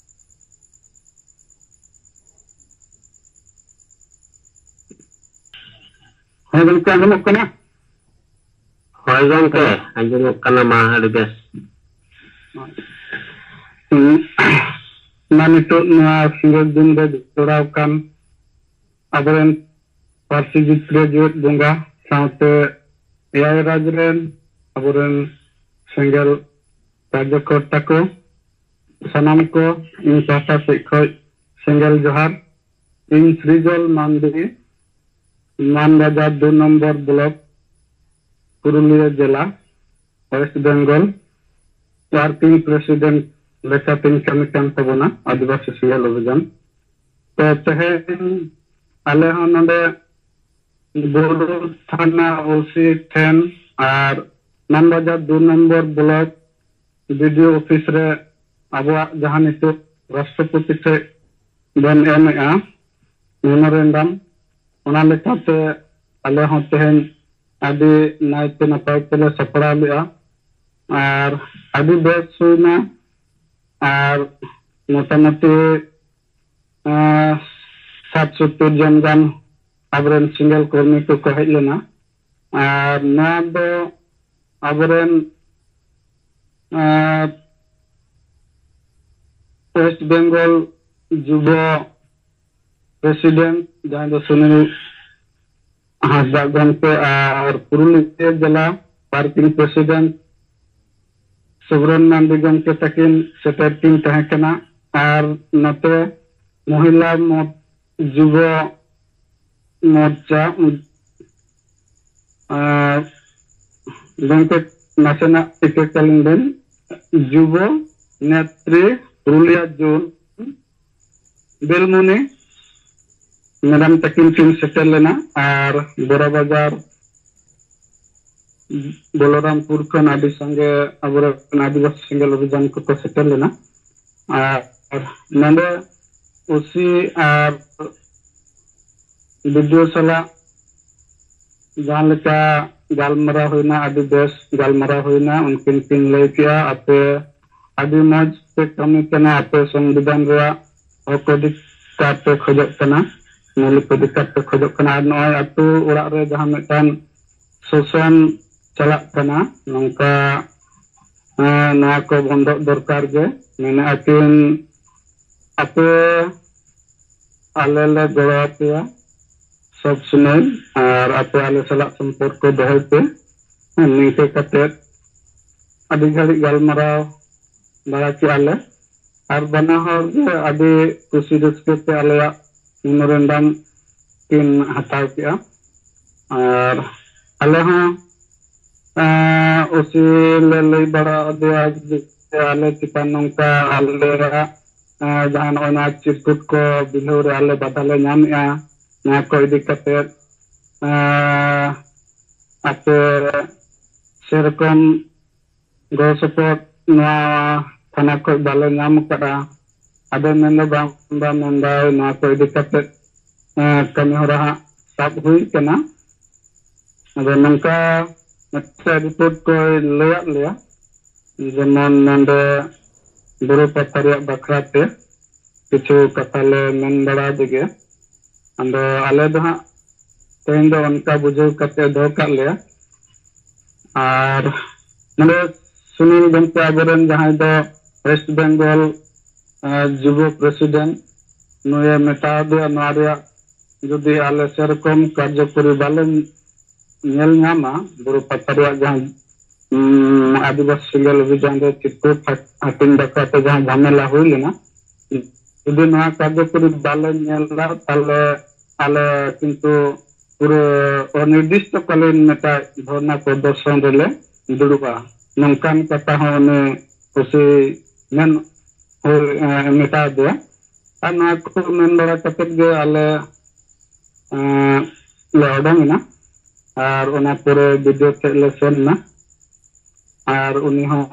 ᱦᱮᱸ ᱜᱚᱢᱠᱮ, ᱟᱸᱡᱚᱢᱚᱜ ᱠᱟᱱᱟ? ᱦᱳᱭ ᱜᱚᱢᱠᱮ, ᱟᱸᱡᱚᱢᱚᱜ ᱠᱟᱱᱟ, ᱢᱟ ᱟᱹᱰᱤ ᱵᱮᱥ᱾ ᱦᱩᱸ, ᱢᱟ ᱱᱤᱛᱚᱜ ᱱᱚᱣᱟ ᱥᱤᱸᱜᱟᱹᱲ ᱫᱤᱱ ᱨᱮ ᱡᱚᱲᱟᱣ ᱠᱟᱱ ᱟᱵᱚᱨᱮᱱ ᱯᱟᱹᱨᱥᱤ ᱡᱤᱛ ᱨᱮ ᱡᱮᱣᱮᱫ ᱵᱚᱸᱜᱟ ᱥᱟᱶᱛᱮ ᱮᱭᱟᱭ ᱨᱟᱡᱽ ᱨᱮᱱ ᱟᱵᱚᱨᱮᱱ ᱥᱮᱸᱜᱮᱞ ᱠᱟᱨᱡᱚᱠᱚᱨᱛᱟ ᱠᱚ, ᱥᱟᱱᱟᱢ ᱠᱚ ᱤᱧ ᱯᱟᱦᱴᱟ ᱥᱮᱫ ᱠᱷᱚᱱ ᱥᱮᱸᱜᱮᱞ ᱡᱚᱦᱟᱨ᱾ ᱤᱧ ᱥᱨᱤᱡᱚᱞ ᱢᱟᱱᱰᱤ, ᱢᱟᱱᱵᱟᱡᱟᱨ ᱫᱩ ᱱᱚᱢᱵᱚᱨ ᱵᱞᱚᱠ, ᱯᱩᱨᱩᱞᱤᱭᱟᱹ ᱡᱮᱞᱟ, ᱳᱭᱮᱥᱴ ᱵᱮᱝᱜᱚᱞ, ᱣᱟᱨᱠᱤᱝ ᱯᱨᱮᱥᱤᱰᱮᱱᱴ ᱞᱮᱠᱟᱛᱤᱧ ᱠᱟᱹᱢᱤ ᱠᱟᱱ ᱛᱟᱵᱚᱱᱟ ᱟᱹᱫᱤᱵᱟᱹᱥᱤ ᱥᱮᱸᱜᱮᱞ ᱚᱵᱷᱤᱡᱟᱱ᱾ ᱛᱚ ᱛᱮᱦᱮᱧ ᱟᱞᱮ ᱦᱚᱸ ᱱᱚᱰᱮ ᱵᱩᱨᱩ ᱛᱷᱟᱱᱟ ᱳᱥᱤ ᱴᱷᱮᱱ ᱟᱨ ᱢᱟᱱᱵᱟᱡᱟᱨ ᱫᱩ ᱱᱚᱢᱵᱚᱨ ᱵᱞᱚᱠ ᱵᱤᱰᱤᱳ ᱚᱯᱷᱤᱥ ᱨᱮ ᱟᱵᱚᱣᱟᱜ ᱡᱟᱦᱟᱸ ᱱᱤᱛᱚᱜ ᱨᱟᱥᱴᱨᱚᱯᱚᱛᱤ ᱴᱷᱮᱱ ᱵᱚᱱ ᱮᱢᱮᱜᱼᱟ ᱢᱮᱢᱳᱨᱮᱱᱰᱟᱢ, ᱚᱱᱟ ᱞᱮᱠᱟᱛᱮ ᱟᱞᱮ ᱦᱚᱸ ᱛᱮᱦᱮᱧ ᱟᱹᱰᱤ ᱱᱟᱭᱛᱮ ᱱᱟᱯᱟᱭ ᱛᱮᱞᱮ ᱥᱟᱯᱲᱟᱣ ᱞᱮᱜᱼᱟ᱾ ᱟᱨ ᱟᱹᱰᱤ ᱵᱮᱥ ᱦᱩᱭᱱᱟ᱾ ᱟᱨ ᱢᱚᱴᱟᱢᱩᱴᱤ ᱟᱨ ᱥᱟᱛ ᱥᱚᱛᱛᱚᱨ ᱡᱚᱱ ᱜᱟᱱ ᱟᱵᱚᱨᱮᱱ ᱥᱮᱸᱜᱮᱞ ᱠᱚᱨᱢᱤ ᱠᱚᱠᱚ ᱦᱮᱡ ᱞᱮᱱᱟ᱾ ᱟᱨ ᱱᱚᱣᱟ ᱫᱚ ᱟᱵᱚᱨᱮᱱ ᱟᱨ ᱳᱭᱮᱥᱴ ᱵᱮᱝᱜᱚᱞ ᱡᱩᱵᱚ ᱯᱨᱮᱥᱤᱰᱮᱱᱴ, ᱡᱟᱦᱟᱸᱭ ᱫᱚ ᱥᱩᱱᱤᱞ ᱦᱟᱸᱥᱫᱟ ᱜᱚᱢᱠᱮ ᱟᱨ ᱯᱩᱨᱩᱞᱤᱭᱟᱹ ᱡᱮᱞᱟ ᱣᱟᱨᱠᱤᱝ ᱯᱨᱮᱥᱤᱰᱮᱱᱴ ᱥᱩᱵᱨᱚᱱ ᱢᱟᱱᱰᱤ ᱜᱚᱢᱠᱮ ᱛᱟᱹᱠᱤᱱ ᱥᱮᱴᱮᱨ ᱠᱤᱱ ᱛᱟᱦᱮᱸ ᱠᱟᱱᱟ᱾ ᱟᱨ ᱱᱚᱛᱮ ᱢᱚᱦᱤᱞᱟ ᱢᱚ-, ᱡᱩᱵᱚ ᱢᱳᱨᱪᱟ, ᱟᱨ ᱜᱚᱢᱠᱮ ᱱᱟᱥᱮᱱᱟᱜ ᱴᱤᱠᱟᱹ ᱠᱟᱹᱞᱤᱧ ᱵᱮᱱ, ᱡᱩᱵᱚ ᱱᱮᱛᱨᱤ ᱯᱩᱨᱩᱞᱤᱭᱟ ᱡᱳᱱ ᱵᱮᱞᱢᱩᱱᱤ ᱢᱮᱰᱟᱢ ᱛᱟᱹᱠᱤᱱ ᱠᱤᱱ ᱥᱮᱴᱮᱨ ᱞᱮᱱᱟ᱾ ᱟᱨ ᱵᱚᱨᱚ ᱵᱟᱡᱟᱨ ᱵᱚᱞᱚᱨᱟᱢᱯᱩᱨ ᱠᱷᱚᱱ ᱟᱹᱰᱤ ᱥᱟᱸᱜᱮ ᱟᱵᱚᱨᱮᱱ ᱟᱹᱫᱤᱵᱟᱹᱥᱤ ᱥᱮᱸᱜᱮᱞ ᱚᱵᱷᱤᱡᱟᱱ ᱠᱚᱠᱚ ᱥᱮᱴᱮᱨ ᱞᱮᱱᱟ᱾ ᱟᱨ ᱱᱚᱰᱮ ᱳᱥᱤ ᱟᱨ ᱵᱤᱰᱤᱳ ᱥᱟᱞᱟᱜ ᱡᱟᱦᱟᱸ ᱞᱮᱠᱟ ᱜᱟᱞᱢᱟᱨᱟᱣ ᱦᱩᱭᱱᱟ, ᱟᱹᱰᱤ ᱵᱮᱥ ᱜᱟᱞᱢᱟᱨᱟᱣ ᱦᱩᱭᱱᱟ᱾ ᱩᱱᱠᱤᱱ ᱠᱤᱱ ᱞᱟᱹᱭ ᱠᱮᱜᱼᱟ, ᱟᱯᱮ ᱟᱹᱰᱤ ᱢᱚᱡᱽ ᱯᱮ ᱠᱟᱹᱢᱤ ᱠᱟᱱᱟ, ᱟᱯᱮ ᱥᱚᱝᱵᱤᱫᱷᱟᱱ ᱨᱮᱭᱟᱜ ᱦᱚᱠ ᱚᱫᱷᱤᱠᱟᱨ ᱯᱮ ᱠᱷᱚᱡᱚᱜ ᱠᱟᱱᱟ, ᱢᱳᱣᱞᱤᱠ ᱚᱫᱷᱤᱠᱟᱨ ᱯᱮ ᱠᱷᱚᱡᱚᱜ ᱠᱟᱱᱟ, ᱟᱨ ᱱᱚᱜᱼᱚᱭ ᱟᱹᱛᱩ ᱚᱲᱟᱜ ᱨᱮ ᱡᱟᱦᱟᱸ ᱢᱤᱫᱴᱟᱝ ᱥᱳᱥᱟᱱ ᱪᱟᱞᱟᱜ ᱠᱟᱱᱟ, ᱱᱚᱝᱠᱟ, ᱮᱸ, ᱱᱚᱣᱟ ᱠᱚ ᱵᱚᱱᱫᱚᱜ ᱫᱚᱨᱠᱟᱨ ᱜᱮ᱾ ᱢᱮᱱᱮᱫᱼᱟ ᱠᱤᱱ, ᱟᱯᱮ ᱟᱞᱮ ᱞᱮ ᱜᱚᱲᱚ ᱟᱯᱮᱭᱟ ᱥᱚᱵ ᱥᱚᱢᱚᱭ, ᱟᱨ ᱟᱯᱮ ᱟᱞᱮ ᱥᱟᱞᱟᱜ ᱥᱚᱢᱯᱚᱨᱠᱚ ᱫᱚᱦᱚᱭ ᱯᱮ᱾ ᱦᱮᱸ, ᱱᱤᱝᱠᱟᱹ ᱠᱟᱛᱮ ᱟᱹᱰᱤ ᱜᱷᱟᱹᱲᱤᱡ ᱜᱟᱞᱢᱟᱨᱟᱣ ᱵᱟᱲᱟ ᱠᱮᱜᱼᱟ ᱞᱮ, ᱟᱨ ᱵᱟᱱᱟ ᱦᱚᱲ ᱜᱮ ᱟᱹᱰᱤ ᱠᱩᱥᱤ ᱨᱟᱹᱥᱠᱟᱹ ᱛᱮ ᱟᱞᱮᱭᱟᱜ ᱢᱮᱢᱳᱨᱮᱱᱰᱟᱢ ᱠᱤᱱ ᱦᱟᱛᱟᱣ ᱠᱮᱜᱼᱟ᱾ ᱟᱨ ᱟᱞᱮ ᱦᱚᱸ, ᱮᱸ, ᱳᱥᱤ ᱞᱮ ᱞᱟᱹᱭ ᱵᱟᱲᱟ ᱟᱫᱮᱭᱟ ᱡᱮ ᱟᱞᱮ ᱪᱮᱛᱟᱱ ᱱᱚᱝᱠᱟ ᱟᱞᱮᱭᱟᱜ, ᱮᱸ, ᱡᱟᱦᱟᱸ ᱱᱚᱜᱼᱚᱭ ᱱᱚᱣᱟ ᱪᱤᱨᱠᱩᱴ ᱠᱚ ᱵᱤᱞᱟᱹᱣ ᱨᱮ ᱟᱞᱮ ᱵᱟᱫᱷᱟ ᱞᱮ ᱧᱟᱢᱮᱜᱼᱟ, ᱱᱚᱣᱟ ᱠᱚ ᱤᱫᱤ ᱠᱟᱛᱮ, ᱮᱸ, ᱟᱯᱮ ᱥᱮᱨᱚᱠᱚᱢ ᱜᱚᱲᱚ ᱥᱚᱯᱚᱦᱚᱫ ᱱᱚᱣᱟ ᱛᱷᱟᱱᱟ ᱠᱷᱚᱱ ᱵᱟᱞᱮ ᱧᱟᱢ ᱟᱠᱟᱫᱼᱟ᱾ ᱟᱫᱚ ᱢᱮᱱᱫᱚ ᱵᱟᱝ, ᱵᱟᱝ ᱢᱮᱱᱫᱟᱭ, ᱱᱚᱣᱟ ᱠᱚ ᱤᱫᱤ ᱠᱟᱛᱮ ᱠᱟᱹᱢᱤ ᱦᱚᱨᱟ ᱦᱟᱸᱜ ᱥᱟᱵ ᱦᱩᱭ ᱠᱟᱱᱟ᱾ ᱟᱫᱚ ᱱᱚᱝᱠᱟ ᱢᱤᱫᱴᱮᱱ ᱨᱤᱯᱳᱨᱴ ᱠᱚᱭ ᱞᱟᱹᱭᱟᱫ ᱞᱮᱭᱟ, ᱡᱮᱢᱚᱱ ᱱᱚᱰᱮ ᱵᱩᱨᱩ ᱯᱟᱛᱟ ᱨᱮᱭᱟᱜ ᱵᱟᱠᱷᱨᱟ ᱛᱮ ᱠᱤᱪᱷᱩ ᱠᱟᱛᱷᱟ ᱞᱮ ᱢᱮᱱ ᱵᱟᱲᱟ ᱟᱫᱮ ᱜᱮ᱾ ᱟᱫᱚ ᱟᱞᱮ ᱫᱚ ᱦᱟᱸᱜ ᱛᱮᱦᱮᱧ ᱫᱚ ᱚᱱᱠᱟ ᱵᱩᱡᱷᱟᱹᱣ ᱠᱟᱛᱮ ᱫᱚᱦᱚ ᱠᱟᱜ ᱞᱮᱭᱟ᱾ ᱟᱨ ᱱᱚᱰᱮ ᱥᱩᱱᱤᱞ ᱜᱚᱢᱠᱮ ᱟᱵᱚᱨᱮᱱ ᱡᱟᱦᱟᱸᱭ ᱫᱚ ᱳᱭᱮᱥᱴ ᱵᱮᱝᱜᱚᱞ ᱡᱩᱵᱚ ᱯᱨᱮᱥᱤᱰᱮᱱᱴ, ᱱᱩᱭᱮ ᱢᱮᱛᱟ ᱫᱮᱭᱟ ᱱᱚᱣᱟ ᱨᱮᱭᱟᱜ ᱡᱩᱫᱤ ᱟᱞᱮ ᱥᱮᱨᱚᱠᱚᱢ ᱠᱟᱨᱡᱚᱠᱚᱨᱤ ᱵᱟᱞᱮ ᱧᱮᱞ ᱧᱟᱢᱟ, ᱵᱩᱨᱩ ᱯᱟᱛᱟ ᱨᱮᱭᱟᱜ ᱡᱟᱦᱟᱸ ᱩᱸ, ᱟᱹᱫᱤᱵᱟᱹᱥᱤ ᱥᱮᱸᱜᱮᱞ ᱚᱵᱷᱤᱡᱟᱱ ᱨᱮ ᱪᱤᱨᱠᱟᱹᱴ ᱦᱟᱹᱴᱤᱧ ᱵᱟᱠᱷᱨᱟᱛᱮ ᱡᱟᱦᱟᱸ ᱡᱷᱟᱢᱮᱞᱟ ᱦᱩᱭ ᱞᱮᱱᱟ, ᱡᱩᱫᱤ ᱱᱚᱣᱟ ᱠᱟᱨᱡᱚᱠᱚᱨᱤ ᱵᱟᱞᱮ ᱧᱮᱞᱟ, ᱛᱟᱦᱞᱮ ᱟᱞᱮ ᱠᱤᱱᱛᱩ ᱯᱩᱨᱟᱹ ᱚᱱᱤᱨᱫᱤᱥᱴᱚ ᱠᱟᱞᱤᱱ ᱢᱤᱫᱴᱟᱝ ᱫᱷᱚᱨᱱᱟ ᱯᱨᱚᱫᱚᱨᱥᱚᱱ ᱨᱮᱞᱮ ᱫᱩᱲᱩᱵᱼᱟ᱾ ᱱᱚᱝᱠᱟᱱ ᱠᱟᱛᱷᱟ ᱦᱚᱸ ᱩᱱᱤ ᱠᱩᱥᱤ ᱢᱮᱱ ᱦᱩᱭ, ᱮ, ᱢᱮᱛᱟ ᱫᱮᱭᱟ᱾ ᱟᱨ ᱱᱚᱣᱟ ᱠᱚ ᱢᱮᱱ ᱵᱟᱲᱟ ᱠᱟᱛᱮᱫ ᱜᱮ ᱟᱞᱮ, ᱮ, ᱞᱮ ᱚᱰᱚᱝ ᱮᱱᱟ᱾ ᱟᱨ ᱚᱱᱟ ᱯᱚᱨᱮ ᱵᱤᱰᱤᱳ ᱴᱷᱮᱡ ᱞᱮ ᱥᱮᱱ ᱮᱱᱟ᱾ ᱟᱨ ᱩᱱᱤ ᱦᱚᱸ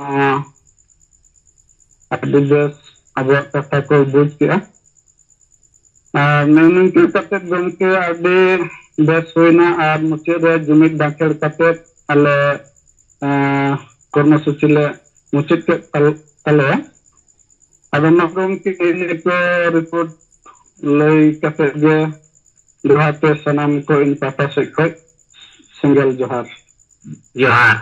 ᱟᱹᱰᱤ ᱵᱮᱥ ᱟᱵᱚᱣᱟᱜ ᱠᱟᱛᱷᱟ ᱠᱚᱭ ᱵᱩᱡᱽ ᱠᱮᱜᱼᱟ᱾ ᱟᱨ ᱱᱚᱜᱼᱚ ᱱᱤᱝᱠᱟᱹ ᱠᱟᱛᱮᱫ ᱜᱚᱢᱠᱮ ᱟᱹᱰᱤ ᱵᱮᱥ ᱦᱩᱭᱱᱟ᱾ ᱟᱨ ᱢᱩᱪᱟᱹᱫ ᱨᱮ ᱡᱩᱢᱤᱫ ᱵᱟᱸᱠᱷᱮᱲ ᱠᱟᱛᱮᱫ ᱟᱞᱮ, ᱮᱸ, ᱠᱚᱨᱢᱚᱥᱩᱪᱤ ᱞᱮ ᱢᱩᱪᱟᱹᱫ ᱠᱮᱫ ᱛᱟᱞ-, ᱛᱟᱞᱮᱭᱟ᱾ ᱟᱫᱚ ᱢᱟ ᱜᱚᱢᱠᱮ, ᱱᱤᱭᱟᱹ ᱠᱚ ᱨᱤᱯᱳᱨᱴ ᱞᱟᱹᱭ ᱠᱟᱛᱮᱫ ᱜᱮ ᱫᱚᱦᱲᱟ ᱛᱮ ᱥᱟᱱᱟᱢ ᱠᱚ ᱤᱧ ᱯᱟᱦᱴᱟ ᱥᱮᱫ ᱠᱷᱚᱡ ᱥᱮᱸᱜᱮᱞ ᱡᱚᱦᱟᱨ᱾ ᱡᱚᱦᱟᱨ᱾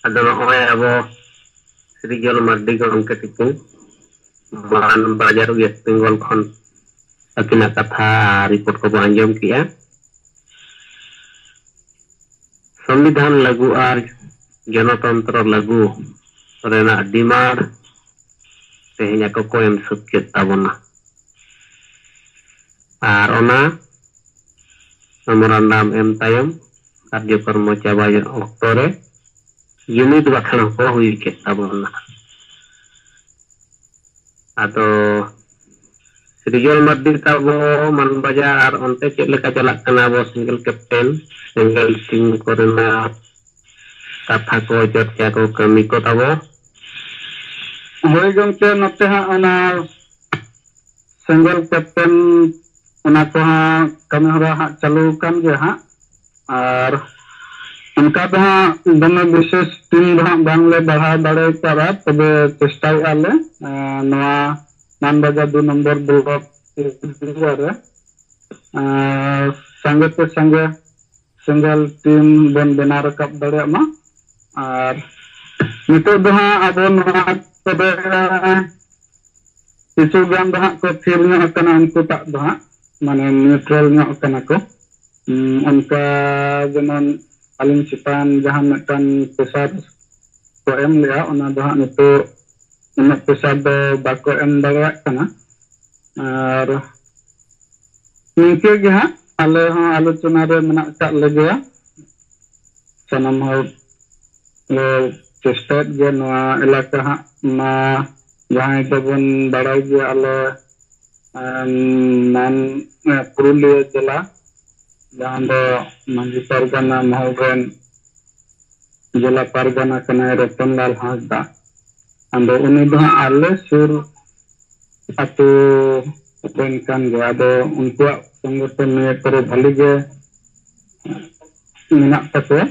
ᱟᱫᱚ ᱱᱚᱜᱼᱚᱭ ᱟᱵᱚ ᱥᱨᱤᱡᱚᱞ ᱢᱟᱨᱰᱤ ᱜᱚᱢᱠᱮ ᱛᱤᱠᱤᱱ ᱢᱟᱨᱟᱝ ᱵᱟᱡᱟᱨ ᱣᱮᱥᱴ ᱵᱮᱝᱜᱚᱞ ᱠᱷᱚᱱ ᱟᱹᱠᱤᱱᱟᱜ ᱠᱟᱛᱷᱟ ᱨᱤᱯᱳᱨᱴ ᱠᱚᱵᱚ ᱟᱸᱡᱚᱢ ᱠᱮᱜᱼᱟ᱾ ᱥᱚᱝᱵᱤᱫᱷᱟᱱ ᱞᱟᱹᱜᱩ ᱟᱨ ᱜᱚᱱᱚᱛᱚᱱᱛᱨᱚ ᱞᱟᱹᱜᱩ ᱨᱮᱱᱟᱜ ᱰᱤᱢᱟᱱᱰ ᱛᱮᱦᱮᱧ ᱟᱠᱚ ᱠᱚ ᱮᱢ ᱥᱟᱹᱛ ᱠᱮᱫ ᱛᱟᱵᱚᱱᱟ᱾ ᱟᱨ ᱚᱱᱟ ᱢᱮᱢᱳᱨᱟᱱᱰᱟᱢ ᱮᱢ ᱛᱟᱭᱚᱢ ᱠᱟᱨᱡᱚᱠᱨᱚᱢ ᱪᱟᱵᱟ ᱚᱠᱛᱚ ᱨᱮ ᱡᱩᱢᱤᱫ ᱵᱟᱠᱷᱮᱬ ᱦᱚᱸᱠᱚ ᱦᱩᱭ ᱠᱮᱫ ᱛᱟᱵᱚᱱᱟ᱾ ᱟᱫᱚ ᱨᱤᱡᱚᱞ ᱢᱟᱨᱰᱤ ᱛᱟᱵᱚ ᱢᱟᱱᱵᱟᱡᱟᱨ, ᱚᱱᱛᱮ ᱪᱮᱫ ᱞᱮᱠᱟ ᱪᱟᱞᱟᱜ ᱠᱟᱱᱟ ᱟᱵᱚ ᱥᱤᱝᱜᱮᱞ ᱠᱮᱯᱴᱮᱱ, ᱥᱤᱝᱜᱮᱞ ᱴᱤᱢ ᱠᱚᱨᱮᱱᱟᱜ ᱠᱟᱛᱷᱟ ᱠᱚ, ᱪᱚᱨᱪᱟ ᱠᱚ, ᱠᱟᱹᱢᱤ ᱠᱚ ᱛᱟᱵᱚ? ᱦᱳᱭ ᱜᱚᱢᱠᱮ, ᱱᱚᱛᱮ ᱦᱟᱸᱜ ᱚᱱᱟ ᱥᱤᱝᱜᱮᱞ ᱠᱮᱯᱴᱮᱱ, ᱚᱱᱟ ᱠᱚᱦᱚᱸ ᱠᱟᱹᱢᱤ ᱦᱚᱨᱟ ᱦᱟᱸᱜ ᱪᱟᱹᱞᱩ ᱟᱠᱟᱱ ᱜᱮᱭᱟ ᱦᱟᱸᱜ᱾ ᱟᱨ ᱚᱱᱠᱟ ᱫᱚ ᱦᱟᱸᱜ ᱫᱚᱢᱮ ᱵᱤᱥᱮᱥ ᱴᱤᱢ ᱫᱚ ᱦᱟᱸᱜ ᱵᱟᱝᱞᱮ ᱵᱟᱲᱦᱟᱣ ᱫᱟᱲᱮ ᱠᱟᱫᱟ, ᱛᱚᱵᱮ ᱪᱮᱥᱴᱟᱭᱮᱫᱼᱟ ᱞᱮ, ᱮᱸ, ᱱᱚᱣᱟ ᱢᱟᱱᱵᱟᱡᱟᱨ ᱫᱩ ᱱᱚᱢᱵᱚᱨ ᱵᱞᱚᱠ ᱮᱨᱤᱭᱟ ᱨᱮ, ᱮᱸ, ᱥᱟᱸᱜᱮ ᱛᱮ ᱥᱟᱸᱜᱮ ᱥᱤᱝᱜᱮᱞ ᱴᱤᱢ ᱵᱚᱱ ᱵᱮᱱᱟᱣ ᱨᱟᱠᱟᱵ ᱫᱟᱲᱮᱭᱟᱜ ᱢᱟ᱾ ᱟᱨ ᱱᱤᱛᱚᱜ ᱫᱚ ᱦᱟᱸᱜ ᱟᱵᱚ ᱱᱚᱣᱟ ᱠᱚᱨᱮ ᱠᱤᱪᱷᱩ ᱜᱟᱱ ᱫᱚ ᱦᱟᱸᱜ ᱠᱚ ᱛᱷᱤᱨ ᱧᱚᱜ ᱟᱠᱟᱱᱟ, ᱩᱱᱠᱩ ᱴᱟᱜ ᱫᱚ ᱦᱟᱸᱜ, ᱢᱟᱱᱮ, ᱱᱤᱭᱩᱴᱨᱟᱞ ᱧᱚᱜ ᱟᱠᱟᱱᱟ ᱠᱚ᱾ ᱩᱸ, ᱚᱱᱠᱟ ᱡᱮᱢᱚᱱ ᱟᱹᱞᱤᱧ ᱪᱮᱛᱟᱱ ᱡᱟᱦᱟᱸ ᱢᱤᱫᱴᱟᱝ ᱯᱨᱮᱥᱟᱨ ᱠᱚ ᱮᱢ ᱞᱮᱜᱼᱟ, ᱚᱱᱟ ᱫᱚ ᱦᱟᱸᱜ ᱱᱤᱛᱚᱜ ᱩᱱᱟᱹᱜ ᱯᱨᱮᱥᱟᱨ ᱫᱚ ᱵᱟᱠᱚ ᱮᱢ ᱫᱟᱲᱮᱭᱟᱜ ᱠᱟᱱᱟ᱾ ᱟᱨ ᱱᱤᱝᱠᱟᱹ ᱜᱮ ᱦᱟᱸᱜ ᱟᱞᱮ ᱦᱚᱸ ᱟᱞᱳᱪᱚᱱᱟ ᱨᱮ ᱢᱮᱱᱟᱜ ᱟᱠᱟᱫ ᱞᱮᱜᱮᱭᱟ᱾ ᱥᱟᱱᱟᱢ ᱦᱚᱲ ᱞᱮ ᱪᱮᱥᱴᱟᱭᱮᱫ ᱜᱮᱭᱟ ᱱᱚᱣᱟ ᱮᱞᱟᱠᱟ ᱦᱟᱸᱜ ᱢᱟ, ᱡᱟᱦᱟᱸᱭ ᱫᱚᱵᱚᱱ ᱵᱟᱲᱟᱭ ᱜᱮᱭᱟ ᱟᱞᱮ, ᱮᱢ, ᱢᱟᱱ, ᱮ, ᱯᱩᱨᱩᱞᱤᱭᱟᱹ ᱡᱮᱞᱟ, ᱡᱟᱦᱟᱸ ᱫᱚ ᱢᱟᱹᱡᱷᱤ ᱯᱟᱨᱜᱟᱱᱟ ᱢᱚᱦᱚᱞ ᱨᱮᱱ ᱡᱮᱞᱟ ᱯᱟᱨᱜᱟᱱᱟ ᱠᱟᱱᱟᱭ ᱨᱚᱛᱚᱱᱞᱟᱞ ᱦᱟᱸᱥᱫᱟ᱾ ᱟᱫᱚ ᱩᱱᱤ ᱫᱚ ᱦᱟᱸᱜ ᱟᱞᱮ ᱥᱩᱨ ᱟᱹᱛᱩ ᱨᱮᱱ ᱠᱟᱱ ᱜᱮᱭᱟ᱾ ᱟᱫᱚ ᱩᱱᱠᱩᱣᱟᱜ ᱥᱚᱝᱜᱚᱴᱷᱚᱱ ᱱᱤᱭᱟᱹ ᱠᱚᱨᱮ ᱵᱷᱟᱹᱞᱤ ᱜᱮ ᱢᱮᱱᱟᱜ ᱛᱟᱠᱚᱣᱟ᱾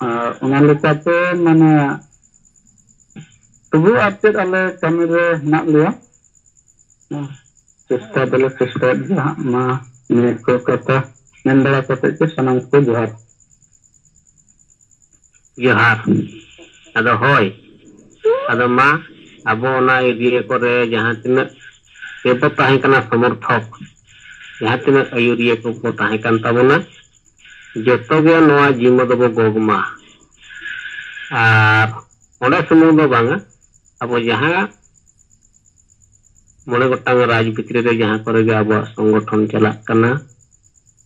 ᱟᱨ ᱚᱱᱟ ᱞᱮᱠᱟᱛᱮ, ᱢᱟᱱᱮ, ᱛᱚᱵᱩ ᱟᱨ ᱪᱮᱫ ᱟᱞᱮ ᱠᱟᱹᱢᱤ ᱨᱮ ᱦᱮᱱᱟᱜ ᱞᱮᱭᱟ᱾ ᱪᱮᱥᱴᱟ ᱫᱚᱞᱮ ᱪᱮᱥᱴᱟᱭᱮᱫ ᱜᱮᱭᱟ ᱦᱟᱸᱜ᱾ ᱢᱟ, ᱱᱤᱭᱟᱹ ᱠᱚ ᱠᱟᱛᱷᱟ ᱢᱮᱱ ᱵᱟᱲᱟ ᱠᱟᱛᱮ ᱜᱮ ᱥᱟᱱᱟᱢ ᱠᱚ ᱡᱚᱦᱟᱨ᱾ ᱡᱚᱦᱟᱨ᱾ ᱟᱫᱚ ᱦᱳᱭ, ᱟᱫᱚ ᱢᱟ, ᱟᱵᱚ ᱚᱱᱟ ᱮᱨᱤᱭᱟ ᱠᱚᱨᱮ ᱡᱟᱦᱟᱸ ᱛᱤᱱᱟᱹᱜ ᱜᱮᱵᱚ ᱛᱟᱦᱮᱸ ᱠᱟᱱᱟ ᱥᱚᱢᱚᱨᱛᱷᱚᱠ, ᱡᱟᱦᱟᱸ ᱛᱤᱱᱟᱹᱜ ᱟᱹᱭᱩᱨᱤᱭᱟᱹ ᱠᱚᱠᱚ ᱛᱟᱦᱮᱸ ᱠᱟᱱ ᱛᱟᱵᱚᱱᱟ, ᱡᱚᱛᱚ ᱜᱮ ᱱᱚᱣᱟ ᱡᱤᱢᱟᱹ ᱫᱚᱵᱚ ᱜᱚᱜᱽ ᱢᱟ᱾ ᱟᱨ ᱚᱸᱰᱮ ᱥᱩᱢᱩᱝ ᱫᱚ ᱵᱟᱝᱟ, ᱟᱵᱚ ᱡᱟᱦᱟᱸ ᱢᱚᱬᱮ ᱜᱚᱴᱟᱝ ᱨᱟᱡᱽ ᱵᱷᱤᱛᱨᱤ ᱨᱮ ᱡᱟᱦᱟᱸ ᱠᱚᱨᱮ ᱜᱮ ᱟᱵᱚᱣᱟᱜ ᱥᱚᱝᱜᱚᱴᱷᱚᱱ ᱪᱟᱞᱟᱜ ᱠᱟᱱᱟ,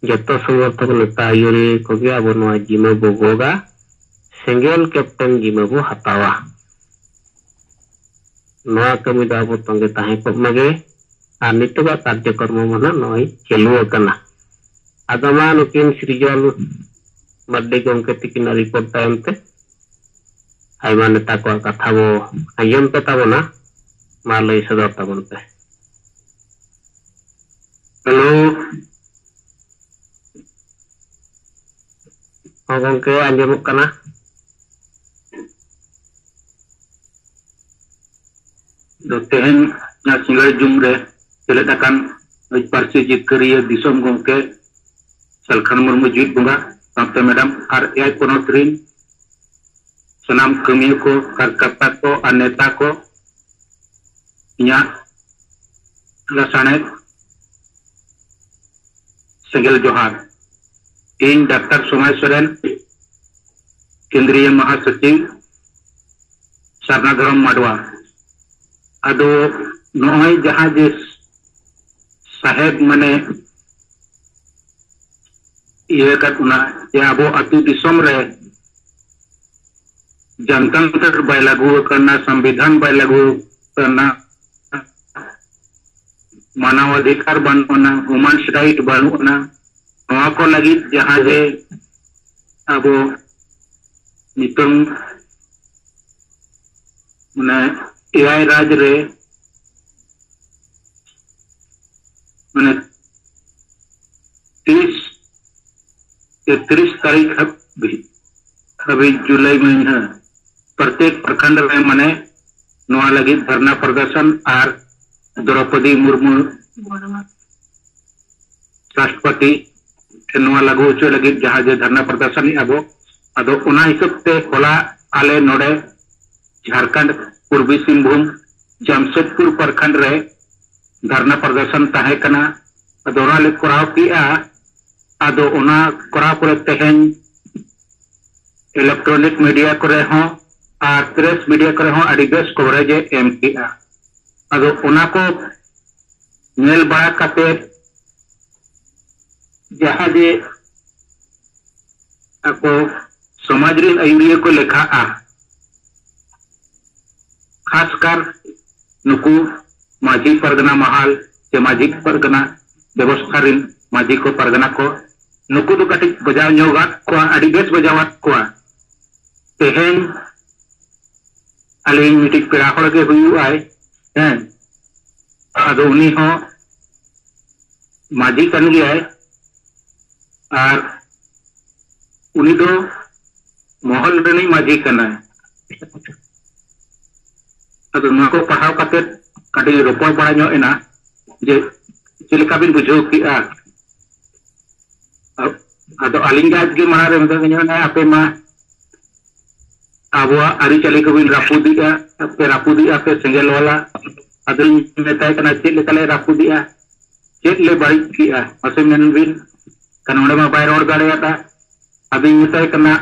ᱡᱚᱛᱚ ᱥᱚᱢᱚᱨᱛᱷᱚᱠ ᱱᱮᱛᱟ ᱟᱹᱭᱩᱨᱤᱭᱟᱹ ᱠᱚᱜᱮ ᱟᱵᱚ ᱱᱚᱣᱟ ᱡᱤᱢᱟᱹ ᱵᱚ ᱜᱚᱜᱟ, ᱥᱮᱸᱜᱮᱞ ᱠᱮᱯᱴᱮᱱ ᱡᱤᱢᱟᱹ ᱵᱚ ᱦᱟᱛᱟᱣᱟ᱾ ᱱᱚᱣᱟ ᱠᱟᱹᱢᱤ ᱫᱚ ᱟᱵᱚ ᱛᱚᱸᱜᱮ ᱛᱟᱦᱮᱸ ᱠᱚᱜ ᱢᱟᱜᱮ᱾ ᱟᱨ ᱱᱤᱛᱚᱜᱟᱜ ᱠᱟᱨᱡᱚᱠᱨᱚᱢ ᱢᱟ ᱱᱟᱜ ᱱᱚᱜᱼᱚᱭ ᱪᱟᱹᱞᱩ ᱟᱠᱟᱱᱟ᱾ ᱟᱫᱚ ᱢᱟ ᱱᱩᱠᱤᱱ ᱥᱨᱤᱡᱚᱞ ᱢᱟᱨᱰᱤ ᱜᱚᱢᱠᱮ ᱛᱤᱠᱤᱱᱟᱜ ᱨᱤᱯᱳᱨᱴ ᱛᱟᱭᱚᱢ ᱛᱮ ᱟᱭᱢᱟ ᱱᱮᱛᱟ ᱠᱚᱣᱟᱜ ᱠᱟᱛᱷᱟ ᱵᱚ ᱟᱸᱡᱚᱢ ᱯᱮ ᱛᱟᱵᱚᱱᱟ᱾ ᱢᱟ ᱞᱟᱹᱭ ᱥᱚᱫᱚᱨ ᱛᱟᱵᱚᱱ ᱯᱮ᱾ ᱦᱮᱞᱳ᱾ ᱦᱚᱸ ᱜᱚᱢᱠᱮ, ᱟᱸᱡᱚᱢᱚᱜ ᱠᱟᱱᱟ᱾ ᱫᱚ ᱛᱮᱦᱮᱧ ᱱᱚᱣᱟ ᱥᱤᱸᱜᱟᱹᱲ ᱡᱩᱢ ᱨᱮ ᱥᱮᱞᱮᱫ ᱟᱠᱟᱱ ᱟᱹᱫᱤ ᱯᱟᱹᱨᱥᱤ ᱡᱤᱛᱠᱟᱹᱨᱤᱭᱟᱹ ᱫᱤᱥᱚᱢ ᱜᱚᱢᱠᱮ ᱥᱟᱞᱠᱷᱟᱱ ᱢᱩᱨᱢᱩ ᱡᱤᱣᱤᱫ ᱵᱚᱸᱜᱟ ᱥᱟᱶᱛᱮ ᱢᱮᱰᱟᱢ ᱟᱨ ᱮᱭᱟᱭ ᱯᱚᱱᱚᱛ ᱨᱤᱱ ᱥᱟᱱᱟᱢ ᱠᱟᱹᱢᱤᱭᱟᱹ ᱠᱚ, ᱠᱟᱨᱠᱟᱛᱟ ᱠᱚ ᱟᱨ ᱱᱮᱛᱟ ᱠᱚ, ᱤᱧᱟᱹᱜ ᱞᱟᱥᱟᱬᱦᱮᱫ ᱥᱮᱸᱜᱮᱞ ᱡᱚᱦᱟᱨ᱾ ᱤᱧ ᱰᱟᱠᱛᱟᱨ ᱥᱚᱢᱟᱭ ᱥᱚᱨᱮᱱ, ᱠᱮᱱᱫᱨᱤᱭᱚ ᱢᱟᱦᱟᱥᱚᱪᱤᱵᱽ, ᱥᱟᱨᱱᱟ ᱫᱷᱚᱨᱚᱢ ᱢᱟᱰᱣᱟ᱾ ᱟᱫᱚ ᱱᱚᱜᱼᱚᱭ ᱡᱟᱦᱟᱸ ᱡᱮ ᱥᱟᱦᱮᱵᱽ ᱢᱟᱱᱮ ᱤᱭᱟᱹ ᱠᱟᱫ ᱵᱚᱱᱟ ᱡᱮ ᱟᱵᱚ ᱟᱹᱛᱩ ᱫᱤᱥᱚᱢ ᱨᱮ ᱡᱚᱱᱛᱚᱱᱛᱨ ᱵᱟᱭ ᱞᱟᱹᱜᱩ ᱟᱠᱟᱱᱟ, ᱥᱚᱝᱵᱤᱫᱷᱟᱱ ᱵᱟᱭ ᱞᱟᱹᱜᱩ ᱟᱠᱟᱱᱟ, ᱢᱟᱱᱟᱣ ᱚᱫᱷᱤᱠᱟᱨ ᱵᱟᱹᱱᱩᱜ ᱟᱱᱟ, ᱦᱤᱭᱩᱢᱟᱱ ᱨᱟᱭᱤᱴ ᱵᱟᱹᱱᱩᱜ ᱟᱱᱟ, ᱱᱚᱣᱟ ᱠᱚ ᱞᱟᱹᱜᱤᱫ ᱡᱟᱦᱟᱸ ᱡᱮ ᱟᱵᱚ ᱱᱤᱛᱚᱝ ᱢᱟᱱᱮ ᱮᱭᱟᱭ ᱨᱟᱡᱽ ᱨᱮ ᱢᱟᱱᱮ ᱛᱤᱥ ᱮᱠᱛᱨᱤᱥ ᱛᱟᱹᱨᱤᱠᱷ ᱦᱟᱹᱵᱤᱡ, ᱦᱟᱹᱵᱤᱡ ᱡᱩᱞᱟᱭ ᱢᱟᱹᱦᱱᱟᱹ ᱯᱨᱚᱛᱮᱠ ᱯᱨᱚᱠᱷᱚᱸᱰ ᱨᱮ ᱢᱟᱱᱮ ᱱᱚᱣᱟ ᱞᱟᱹᱜᱤᱫ ᱫᱷᱟᱨᱱᱟ ᱯᱨᱚᱫᱚᱨᱥᱚᱱ ᱟᱨ ᱫᱨᱚᱯᱚᱫᱤ ᱢᱩᱨᱢᱩ ᱨᱟᱥᱴᱨᱚᱯᱚᱛᱤ ᱴᱷᱮᱱ ᱱᱚᱣᱟ ᱞᱟᱹᱜᱩ ᱦᱚᱪᱚ ᱞᱟᱹᱜᱤᱫ ᱡᱟᱦᱟᱸ ᱡᱮ ᱫᱷᱟᱨᱱᱟ ᱯᱨᱚᱫᱚᱨᱥᱚᱱ ᱮᱫ ᱟᱵᱚ, ᱟᱫᱚ ᱚᱱᱟ ᱦᱤᱥᱟᱹᱵ ᱛᱮ ᱦᱚᱞᱟ ᱟᱞᱮ ᱱᱚᱰᱮ ᱡᱷᱟᱲᱠᱷᱚᱸᱰ ᱯᱩᱨᱵᱤ ᱥᱤᱝᱵᱷᱩᱢ ᱡᱟᱢᱥᱮᱫᱽᱯᱩᱨ ᱯᱨᱚᱠᱷᱚᱸᱰ ᱨᱮ ᱫᱷᱟᱨᱱᱟ ᱯᱨᱚᱫᱚᱨᱥᱚᱱ ᱛᱟᱦᱮᱸ ᱠᱟᱱᱟ᱾ ᱟᱫᱚ ᱚᱱᱟ ᱞᱮ ᱠᱚᱨᱟᱣ ᱠᱮᱜᱼᱟ᱾ ᱟᱫᱚ ᱚᱱᱟ ᱠᱚᱨᱟᱣ ᱯᱚᱨᱮ ᱛᱮᱦᱮᱧ ᱤᱞᱮᱠᱴᱨᱚᱱᱤᱠ ᱢᱤᱰᱤᱭᱟ ᱠᱚᱨᱮ ᱦᱚᱸ ᱟᱨ ᱯᱨᱮᱥ ᱢᱤᱰᱤᱭᱟ ᱠᱚᱨᱮ ᱦᱚᱸ ᱟᱹᱰᱤ ᱵᱮᱥ ᱠᱚᱵᱷᱟᱨᱮᱡᱽ ᱮ ᱮᱢ ᱠᱮᱜᱼᱟ᱾ ᱟᱫᱚ ᱚᱱᱟ ᱠᱚ ᱧᱮᱞ ᱵᱟᱲᱟ ᱠᱟᱛᱮ ᱡᱟᱦᱟᱸ ᱡᱮ ᱟᱠᱚ ᱥᱚᱢᱟᱡᱽ ᱨᱮᱱ ᱟᱹᱭᱩᱨᱤᱭᱟᱹ ᱠᱚ ᱞᱮᱠᱷᱟᱜᱼᱟ, ᱠᱷᱟᱥᱠᱟᱨ ᱱᱩᱠᱩ ᱢᱟᱹᱡᱷᱤ ᱯᱟᱨᱜᱟᱱᱟ ᱢᱟᱦᱟᱞ ᱥᱮ ᱢᱟᱹᱡᱷᱤ ᱯᱟᱨᱜᱟᱱᱟ ᱵᱮᱵᱚᱥᱛᱷᱟ ᱨᱮᱱ ᱢᱟᱹᱡᱷᱤ ᱠᱚ, ᱯᱟᱨᱜᱟᱱᱟ ᱠᱚ, ᱱᱩᱠᱩ ᱫᱚ ᱠᱟᱹᱴᱤᱡ ᱵᱟᱡᱟᱣ ᱧᱚᱜᱟᱫ ᱠᱚᱣᱟ, ᱟᱹᱰᱤ ᱵᱮᱥ ᱵᱟᱡᱟᱣᱟᱫ ᱠᱚᱣᱟ᱾ ᱛᱮᱦᱮᱧ ᱟᱹᱞᱤᱧ ᱢᱤᱫᱴᱤᱡ ᱯᱮᱲᱟ ᱦᱚᱲ ᱜᱮ ᱦᱩᱭᱩᱜ ᱟᱭ, ᱦᱮᱸ, ᱟᱫᱚ ᱩᱱᱤ ᱦᱚᱸ ᱢᱟᱹᱡᱷᱤ ᱠᱟᱱ ᱜᱮᱭᱟᱭ, ᱟᱨ ᱩᱱᱤ ᱫᱚ ᱢᱚᱦᱚᱞ ᱨᱤᱱᱤᱡ ᱢᱟᱹᱡᱷᱤ ᱠᱟᱱᱟᱭ᱾ ᱟᱫᱚ ᱱᱚᱣᱟ ᱠᱚ ᱯᱟᱲᱦᱟᱣ ᱠᱟᱛᱮ ᱠᱟᱹᱴᱤᱡ ᱨᱚᱯᱚᱲ ᱵᱟᱲᱟ ᱧᱚᱜ ᱮᱱᱟ ᱡᱮ ᱪᱮᱫ ᱞᱮᱠᱟ ᱵᱤᱱ ᱵᱩᱡᱷᱟᱹᱣ ᱠᱮᱜᱼᱟ᱾ ᱟᱫᱚ ᱟᱹᱞᱤᱧ ᱜᱮ ᱟᱡ ᱜᱮ ᱢᱟᱲᱟᱝ ᱨᱮ ᱢᱮᱛᱟ ᱫᱤᱧᱟ, "ᱟᱯᱮ ᱢᱟ ᱟᱵᱚᱣᱟᱜ ᱟᱹᱨᱤᱪᱟᱹᱞᱤ ᱠᱚᱵᱤᱱ ᱨᱟᱹᱯᱩᱫᱮᱜᱼᱟ, ᱟᱯᱮ ᱨᱟᱹᱯᱩᱫᱮᱜᱼᱟ ᱯᱮ ᱥᱮᱸᱜᱮᱞ ᱣᱟᱞᱟ᱾" ᱟᱫᱚᱧ ᱢᱮᱛᱟᱭ ᱠᱟᱱᱟ, "ᱪᱮᱫ ᱞᱮᱠᱟᱞᱮ ᱨᱟᱹᱯᱩᱫᱮᱜᱼᱟ? ᱪᱮᱫ ᱞᱮ ᱵᱟᱹᱲᱤᱡ ᱠᱮᱜᱼᱟ? ᱢᱟᱥᱮ ᱢᱮᱱ ᱵᱤᱱ?" ᱠᱷᱟᱱ ᱚᱸᱰᱮ ᱢᱟ ᱵᱟᱭ ᱨᱚᱲ ᱫᱟᱲᱮᱭᱟᱫᱟ᱾ ᱟᱫᱚᱧ ᱢᱮᱛᱟᱭ ᱠᱟᱱᱟ,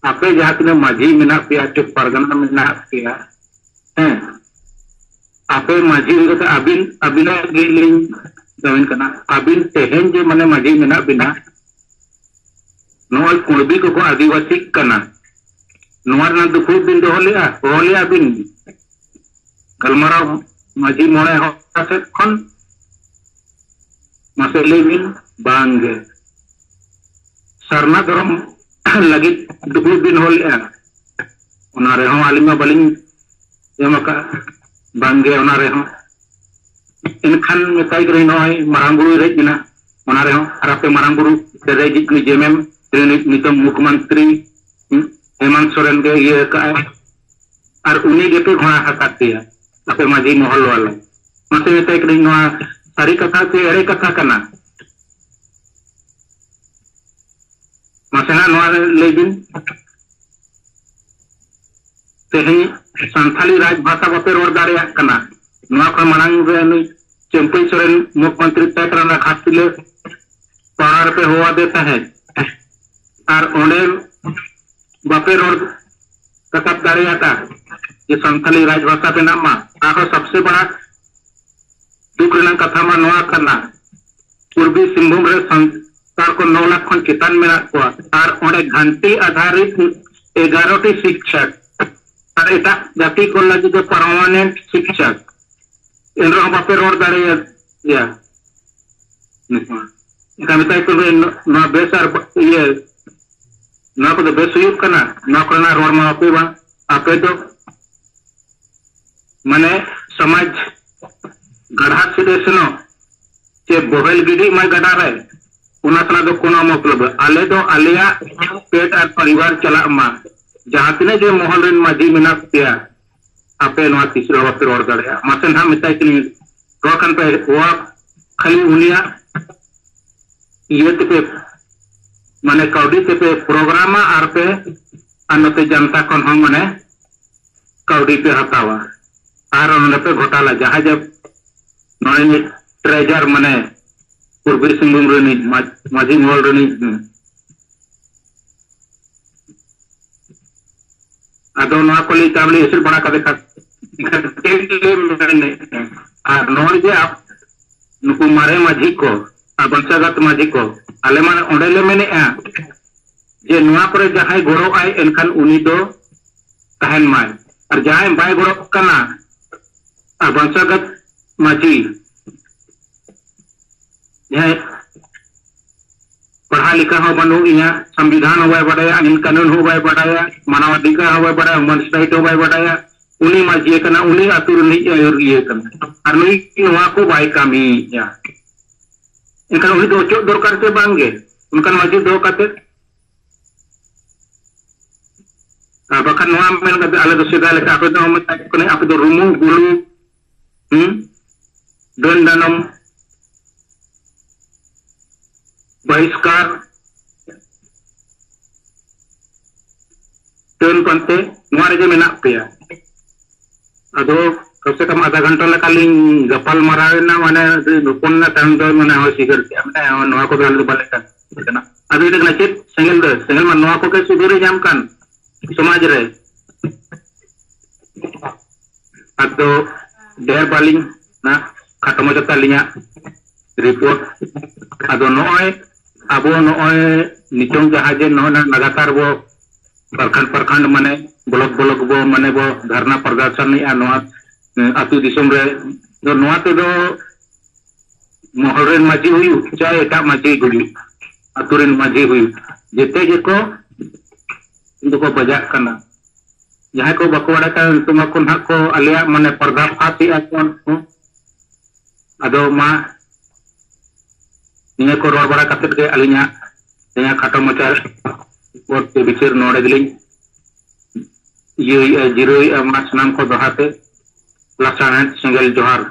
"ᱟᱯᱮ ᱡᱟᱦᱟᱸ ᱛᱤᱱᱟᱹᱜ ᱢᱟᱹᱡᱷᱤ ᱢᱮᱱᱟᱜ ᱯᱮᱭᱟ ᱪᱮ ᱯᱟᱨᱜᱟᱱᱟ ᱢᱮᱱᱟᱜ ᱯᱮᱭᱟ, ᱦᱮᱸ, ᱟᱯᱮ ᱢᱟᱹᱡᱷᱤ ᱤᱫᱤ ᱠᱟᱛᱮ ᱟᱹᱵᱤᱱ, ᱟᱹᱵᱤᱱᱟᱜ ᱜᱮᱞᱤᱧ ᱢᱮᱛᱟᱵᱤᱱ ᱠᱟᱱᱟ, ᱟᱹᱵᱤᱱ ᱛᱮᱦᱮᱧ ᱡᱮ ᱢᱟᱱᱮ ᱢᱟᱹᱡᱷᱤ ᱢᱮᱱᱟᱜ ᱵᱤᱱᱟ, ᱱᱚᱜᱼᱚᱭ ᱠᱩᱬᱵᱤ ᱠᱚᱠᱚ ᱟᱹᱫᱤᱵᱟᱹᱥᱤᱜ ᱠᱟᱱᱟ, ᱱᱚᱣᱟ ᱨᱮᱱᱟᱜ ᱫᱩᱯᱲᱩᱵ ᱵᱤᱱ ᱫᱚᱦᱚ ᱞᱮᱜᱼᱟ, ᱦᱚᱦᱚ ᱞᱮᱜᱼᱟ ᱵᱤᱱ ᱜᱟᱞᱢᱟᱨᱟᱣ ᱢᱟᱹᱡᱷᱤ ᱢᱚᱬᱮ ᱦᱚᱲ ᱥᱮᱫ ᱠᱷᱚᱱ? ᱢᱟᱥᱮ ᱞᱟᱹᱭ ᱵᱤᱱ, ᱵᱟᱝ ᱜᱮ᱾ ᱥᱟᱨᱱᱟ ᱫᱷᱚᱨᱚᱢ ᱞᱟᱹᱜᱤᱫ ᱫᱩᱯᱲᱩᱵ ᱵᱤᱱ ᱦᱚᱦᱚ ᱞᱮᱜᱼᱟ, ᱚᱱᱟ ᱨᱮᱦᱚᱸ ᱟᱹᱞᱤᱧ ᱢᱟ ᱵᱟᱹᱞᱤᱧ ᱮᱢ ᱟᱠᱟᱫᱼᱟ, ᱵᱟᱝ ᱜᱮ ᱚᱱᱟ ᱨᱮᱦᱚᱸ᱾ ᱮᱱᱠᱷᱟᱱ ᱢᱮᱛᱟᱭ ᱠᱟᱹᱱᱟᱹᱧ, ᱱᱚᱜᱼᱚᱭ ᱢᱟᱨᱟᱝ ᱵᱩᱨᱩᱭ ᱨᱮᱡ ᱮᱱᱟ, ᱚᱱᱟ ᱨᱮᱦᱚᱸ, ᱟᱨ ᱟᱯᱮ ᱢᱟᱨᱟᱝ ᱵᱩᱨᱩ ᱯᱮ ᱨᱮᱡ ᱮᱫ ᱠᱚ ᱡᱮᱢᱮᱢ ᱨᱤᱱᱤᱡ ᱱᱤᱛᱚᱝ ᱢᱩᱠᱷᱢᱚᱱᱛᱨᱤ ᱦᱮᱢᱟᱱᱛ ᱥᱚᱨᱮᱱ ᱜᱮ ᱤᱭᱟᱹ ᱟᱠᱟᱫᱼᱟᱭ, ᱟᱨ ᱩᱱᱤ ᱜᱮᱯᱮ ᱜᱷᱚᱲᱟ ᱟᱠᱟᱫ ᱯᱮᱭᱟ, ᱟᱯᱮ ᱢᱟᱹᱡᱷᱤ ᱢᱚᱦᱚᱞ ᱣᱟᱞᱟ᱾ ᱢᱟᱥᱮ ᱢᱮᱛᱟᱭ ᱠᱟᱹᱱᱟᱹᱧ, ᱱᱚᱣᱟ ᱥᱟᱹᱨᱤ ᱠᱟᱛᱷᱟ ᱥᱮ ᱮᱲᱮ ᱠᱟᱛᱷᱟ ᱠᱟᱱᱟ? ᱢᱟᱥᱮ ᱦᱟᱸᱜ ᱱᱚᱣᱟ ᱨᱮ ᱞᱟᱹᱭ ᱵᱤᱱ᱾ ᱛᱮᱦᱮᱧ ᱥᱟᱱᱛᱷᱟᱞᱤ ᱨᱟᱡᱽ ᱵᱷᱟᱥᱟ ᱵᱟᱯᱮ ᱨᱚᱲ ᱫᱟᱲᱮᱭᱟᱜ ᱠᱟᱱᱟ᱾ ᱱᱚᱣᱟ ᱠᱷᱚᱱ ᱢᱟᱲᱟᱝ ᱨᱮ ᱱᱩᱭ ᱪᱟᱹᱢᱯᱟᱹᱭ ᱥᱚᱨᱮᱱ ᱢᱩᱠᱷᱢᱚᱱᱛᱨᱤ ᱛᱟᱦᱮᱸ ᱠᱟᱱᱟ, ᱚᱱᱟ ᱜᱷᱟᱴᱥᱤᱞᱟᱹ ᱯᱟᱲᱟ ᱨᱮᱯᱮ ᱦᱚᱦᱚᱣᱟᱫᱮ ᱛᱟᱦᱮᱸᱫ, ᱟᱨ ᱚᱸᱰᱮ ᱵᱟᱯᱮ ᱨᱚᱲ ᱨᱟᱠᱟᱵ ᱫᱟᱲᱮᱭᱟᱫᱟ ᱡᱮ ᱥᱟᱱᱛᱷᱟᱞᱤ ᱨᱟᱡᱽ ᱵᱷᱟᱥᱟ ᱵᱮᱱᱟᱜ ᱢᱟ᱾ ᱟᱨᱦᱚᱸ ᱥᱚᱵᱥᱮ ᱵᱟᱲᱟ ᱫᱩᱠ ᱨᱮᱱᱟᱜ ᱠᱟᱛᱷᱟ ᱢᱟ ᱱᱚᱣᱟ ᱠᱟᱱᱟ, ᱯᱩᱨᱵᱤ ᱥᱤᱝᱵᱷᱩᱢ ᱨᱮ ᱥᱟᱱᱛᱟᱲ ᱠᱚ ᱱᱚ ᱞᱟᱠᱷ ᱠᱷᱚᱱ ᱪᱮᱛᱟᱱ ᱢᱮᱱᱟᱜ ᱠᱚᱣᱟ, ᱟᱨ ᱚᱸᱰᱮ ᱜᱷᱟᱱᱴᱤ ᱟᱫᱷᱟᱨᱤᱛ ᱮᱜᱟᱨᱚ ᱴᱤ ᱥᱤᱠᱪᱚᱠ, ᱟᱨ ᱮᱴᱟᱜ ᱡᱟᱹᱛᱤ ᱠᱚ ᱞᱟᱹᱜᱤᱫ ᱫᱚ ᱯᱟᱨᱢᱟᱱᱮᱱᱴ ᱥᱤᱠᱪᱚᱠ᱾ ᱮᱱ ᱨᱮᱦᱚᱸ ᱵᱟᱯᱮ ᱨᱚᱲ ᱫᱟᱲᱮᱭᱟᱫᱮᱭᱟ᱾ ᱮᱱᱠᱷᱟᱱ ᱢᱮᱛᱟᱭ ᱠᱟᱱᱟ, ᱱᱚᱣᱟ ᱵᱮᱥ ᱟᱨ ᱤᱭᱟᱹ, ᱱᱚᱣᱟ ᱠᱚᱫᱚ ᱵᱮᱥ ᱦᱩᱭᱩᱜ ᱠᱟᱱᱟ? ᱱᱚᱣᱟ ᱠᱚᱨᱮᱱᱟᱜ ᱨᱚᱲ ᱢᱟ ᱵᱟᱯᱮ ᱵᱟᱝ, ᱟᱯᱮ ᱫᱚ ᱢᱟᱱᱮ ᱥᱚᱢᱟᱡᱽ ᱜᱟᱲᱦᱟᱛ ᱥᱮᱫ ᱮ ᱥᱮᱱᱚᱜ, ᱪᱮ ᱵᱚᱦᱮᱞ ᱜᱤᱰᱤᱜ ᱢᱟᱭ ᱜᱟᱰᱟ ᱨᱮ, ᱚᱱᱟ ᱥᱟᱞᱟᱜ ᱫᱚ ᱠᱳᱱᱳ ᱢᱚᱛᱞᱚᱵ ᱵᱟᱹᱱᱩᱜ᱾ ᱟᱞᱮ ᱫᱚ ᱟᱞᱮᱭᱟᱜ ᱯᱮᱴ ᱟᱨ ᱯᱚᱨᱤᱵᱟᱨ ᱪᱟᱞᱟᱜ ᱢᱟ᱾ ᱡᱟᱦᱟᱸ ᱛᱤᱱᱟᱹᱜ ᱜᱮ ᱢᱚᱦᱚᱞ ᱨᱮᱱ ᱢᱟᱹᱡᱷᱤ ᱢᱮᱱᱟᱜ ᱯᱮᱭᱟ, ᱟᱯᱮ ᱱᱚᱣᱟ ᱛᱤᱥ ᱨᱮᱦᱚᱸ ᱵᱟᱯᱮ ᱨᱚᱲ ᱫᱟᱲᱮᱭᱟᱜᱼᱟ᱾ ᱢᱟᱥᱮ ᱱᱟᱦᱟᱜ ᱢᱮᱛᱟᱭ ᱠᱟᱹᱱᱟᱹᱧ, ᱨᱚᱲ ᱠᱷᱟᱱ ᱯᱮ, ᱱᱚᱣᱟ ᱠᱷᱟᱹᱞᱤ ᱩᱱᱤᱭᱟᱜ ᱤᱭᱟᱹ ᱛᱮᱯᱮ, ᱢᱟᱱᱮ ᱠᱟᱹᱣᱰᱤ ᱛᱮᱯᱮ ᱯᱨᱳᱜᱨᱟᱢᱟ ᱟᱨ ᱯᱮ, ᱟᱨ ᱱᱚᱛᱮ ᱡᱟᱱᱛᱟ ᱠᱷᱚᱱ ᱦᱚᱸ ᱢᱟᱱᱮ ᱠᱟᱹᱣᱰᱤ ᱯᱮ ᱦᱟᱛᱟᱣᱟ ᱟᱨ ᱱᱚᱰᱮ ᱯᱮ ᱜᱷᱚᱴᱟᱞᱟ᱾ ᱡᱟᱦᱟᱸᱭ ᱡᱮ ᱱᱚᱜᱼᱚᱭ ᱱᱤᱛ ᱴᱨᱮᱡᱟᱨ ᱢᱟᱱᱮ ᱯᱩᱨᱵᱤ ᱥᱤᱝᱵᱷᱩᱢ ᱨᱤᱱᱤᱡ ᱢᱟᱡ-, ᱢᱟᱹᱡᱷᱤ ᱢᱚᱦᱚᱞ ᱨᱤᱱᱤᱡ, ᱦᱩᱸ᱾ ᱟᱫᱚ ᱱᱚᱣᱟ ᱠᱚ ᱞᱟᱹᱭ ᱛᱟᱵᱞᱮ ᱮᱥᱮᱫ ᱵᱟᱲᱟ ᱠᱟᱛᱮ ᱠᱷᱟᱱ ᱮᱱᱠᱷᱟᱱ ᱪᱮᱫ ᱞᱮ ᱢᱮᱱᱮᱫᱼᱟ? ᱟᱨ ᱱᱚᱜᱼᱚᱭ ᱡᱮ ᱟᱯ-, ᱱᱩᱠᱩ ᱢᱟᱨᱮ ᱢᱟᱹᱡᱷᱤ ᱠᱚ ᱟᱨ ᱵᱚᱝᱥᱚᱜᱚᱛ ᱢᱟᱹᱡᱷᱤ ᱠᱚ, ᱟᱞᱮ ᱢᱟ ᱚᱸᱰᱮ ᱞᱮ ᱢᱮᱱᱮᱫᱼᱟ ᱡᱮ ᱱᱚᱣᱟ ᱠᱚᱨᱮ ᱡᱟᱦᱟᱸᱭ ᱜᱚᱲᱚᱜ ᱟᱭ, ᱮᱱᱠᱷᱟᱱ ᱩᱱᱤ ᱫᱚ ᱛᱟᱦᱮᱱ ᱢᱟᱭ, ᱟᱨ ᱡᱟᱦᱟᱸᱭ ᱵᱟᱭ ᱜᱚᱲᱚᱜ ᱠᱟᱱᱟ, ᱟᱨ ᱵᱚᱝᱥᱚᱜᱚᱛ ᱢᱟᱹᱡᱷᱤ ᱡᱟᱦᱟᱸᱭ ᱯᱟᱲᱦᱟᱣ ᱞᱮᱠᱷᱟ ᱦᱚᱸ ᱵᱟᱹᱱᱩᱜ ᱮᱭᱟ, ᱥᱚᱝᱵᱤᱫᱷᱟᱱ ᱦᱚᱸ ᱵᱟᱭ ᱵᱟᱰᱟᱭᱟ, ᱟᱹᱭᱤᱱ ᱠᱟᱹᱱᱩᱱ ᱦᱚᱸ ᱵᱟᱭ ᱵᱟᱰᱟᱭᱟ, ᱢᱟᱱᱟᱣ ᱚᱫᱷᱤᱠᱟᱨ ᱦᱚᱸ ᱵᱟᱭ ᱵᱟᱰᱟᱭᱟ, ᱦᱩᱢᱟᱱ ᱨᱟᱭᱤᱴ ᱦᱚᱸ ᱵᱟᱭ ᱵᱟᱰᱟᱭᱟ, ᱩᱱᱤ ᱢᱟᱹᱡᱷᱤ ᱠᱟᱱᱟ, ᱩᱱᱤ ᱟᱹᱛᱩ ᱨᱤᱱᱤᱡ ᱟᱹᱭᱩᱨᱤᱭᱟᱹ ᱠᱟᱱᱟ, ᱟᱨ ᱱᱩᱭ ᱱᱚᱣᱟ ᱠᱚ ᱵᱟᱭ ᱠᱟᱹᱢᱤᱭᱮᱫᱼᱟ᱾ ᱮᱱᱠᱷᱟᱱ ᱩᱱᱤ ᱫᱚ ᱚᱪᱚᱜ ᱫᱚᱨᱠᱟᱨ ᱥᱮ ᱵᱟᱝ ᱜᱮ? ᱚᱱᱠᱟᱱ ᱢᱟᱹᱡᱷᱤ ᱫᱚᱦᱚ ᱠᱟᱛᱮ, ᱟᱨ ᱵᱟᱠᱷᱟᱱ ᱱᱚᱣᱟ ᱢᱮᱱ ᱠᱟᱛᱮ, ᱟᱞᱮ ᱫᱚ ᱥᱮᱫᱟᱭ ᱞᱮᱠᱟ ᱟᱯᱮ ᱫᱚ ᱢᱮᱛᱟ ᱠᱚ ᱠᱟᱱᱟ, ᱟᱯᱮ ᱫᱚ ᱨᱩᱢᱩ ᱵᱩᱞᱩ, ᱦᱩᱸ, ᱰᱟᱹᱱ ᱰᱟᱱᱚᱢ, ᱵᱟᱦᱤᱥᱠᱟᱨ, ᱰᱟᱹᱱ ᱯᱟᱱᱛᱮ, ᱱᱚᱣᱟ ᱨᱮᱜᱮ ᱢᱮᱱᱟᱜ ᱯᱮᱭᱟ᱾ ᱟᱫᱚ ᱠᱚᱢ ᱥᱮ ᱠᱚᱢ ᱟᱫᱷᱟ ᱜᱷᱚᱱᱴᱟ ᱞᱮᱠᱟ ᱞᱤᱧ ᱜᱟᱯᱟᱞ ᱢᱟᱨᱟᱣ ᱮᱱᱟ, ᱢᱟᱱᱮ ᱟᱹᱰᱤ ᱦᱚᱯᱚᱱ ᱮᱱᱟ, ᱛᱟᱭᱚᱢ ᱫᱚ ᱢᱟᱱᱮ ᱦᱚᱭ ᱥᱤᱜᱟᱹᱨ ᱠᱮᱜᱼᱟ, ᱢᱟᱱᱮ ᱱᱚᱣᱟ ᱠᱚᱫᱚ ᱟᱞᱮ ᱫᱚ ᱵᱟᱞᱮ ᱠᱟᱹᱢᱤ ᱠᱟᱱᱟ᱾ ᱟᱫᱚ ᱤᱧ ᱫᱚ ᱪᱮᱫ ᱥᱮᱸᱜᱮᱞ ᱫᱚ, ᱥᱮᱸᱜᱮᱞ ᱢᱟ ᱱᱚᱣᱟ ᱠᱚᱜᱮ ᱥᱩᱫᱷᱟᱹᱨ ᱧᱟᱢ ᱠᱟᱱ ᱥᱚᱢᱟᱡᱽ ᱨᱮ᱾ ᱟᱫᱚ ᱰᱷᱮᱨ ᱵᱟᱹᱞᱤᱧ ᱱᱟ, ᱠᱷᱟᱴᱚ ᱢᱟᱪᱷᱟ ᱛᱟᱹᱞᱤᱧᱟᱜ ᱨᱤᱯᱳᱨᱴ᱾ ᱟᱫᱚ ᱱᱚᱜᱼᱚᱭ ᱟᱵᱚ ᱱᱚᱜᱼᱚᱭ ᱱᱤᱛᱚᱝ ᱡᱟᱦᱟᱸ ᱡᱮ ᱱᱚᱜᱼᱚᱭ ᱱᱟ ᱞᱟᱜᱟᱛᱟᱨ ᱵᱚ ᱯᱨᱚᱠᱷᱚᱸᱰ ᱯᱨᱚᱠᱷᱚᱸᱰ ᱢᱟᱱᱮ ᱵᱞᱚᱠ ᱵᱞᱚᱠ ᱵᱚ ᱢᱟᱱᱮ ᱵᱚ ᱫᱷᱟᱨᱱᱟ ᱯᱨᱚᱫᱚᱨᱥᱚᱱᱮᱜᱼᱟ ᱱᱚᱣᱟ, ᱮ, ᱟᱹᱛᱩ ᱫᱤᱥᱚᱢ ᱨᱮ ᱫᱚ ᱱᱚᱣᱟ ᱛᱮᱫᱚ ᱢᱚᱦᱚᱞ ᱨᱮᱱ ᱢᱟᱹᱡᱷᱤ ᱦᱩᱭᱩᱜ ᱪᱟᱭ ᱮᱴᱟᱜ ᱢᱟᱹᱡᱷᱤ ᱦᱩᱭᱩᱜ, ᱟᱹᱛᱩ ᱨᱮᱱ ᱢᱟᱹᱡᱷᱤ ᱦᱩᱭᱩᱜ, ᱡᱮᱛᱮ ᱜᱮᱠᱚ ᱫᱚᱠᱚ ᱵᱟᱡᱟᱜ ᱠᱟᱱᱟ᱾ ᱡᱟᱦᱟᱸᱭ ᱠᱚ ᱵᱟᱠᱚ ᱵᱟᱲᱟᱭ ᱠᱟᱱᱟ, ᱩᱱᱠᱩ ᱢᱟᱠᱚ ᱱᱟᱦᱟᱜ ᱠᱚ ᱟᱞᱮᱭᱟᱜ ᱢᱟᱱᱮ ᱯᱚᱨᱫᱟ ᱯᱷᱟᱥ ᱮᱫᱼᱟ ᱠᱚ ᱩᱱᱠᱩ᱾ ᱟᱫᱚ ᱢᱟ ᱱᱤᱭᱟᱹ ᱠᱚ ᱨᱚᱲ ᱵᱟᱲᱟ ᱠᱟᱛᱮᱫ ᱜᱮ ᱟᱹᱞᱤᱧᱟᱜ ᱱᱤᱭᱟᱹ ᱠᱷᱟᱴᱚ ᱢᱟᱪᱷᱟ ᱨᱤᱯᱳᱨᱴ ᱥᱮ ᱵᱤᱪᱟᱹᱨ ᱱᱚᱰᱮ ᱜᱮᱞᱤᱧ ᱤᱭᱟᱹᱭᱮᱫᱼᱟ, ᱡᱤᱨᱟᱹᱣᱮᱫᱼᱟ᱾ ᱢᱟ ᱥᱟᱱᱟᱢ ᱠᱚ ᱫᱚᱦᱲᱟ ᱛᱮ ᱞᱟᱥᱟᱲᱦᱮᱫ ᱥᱮᱸᱜᱮᱞ ᱡᱚᱦᱟᱨ᱾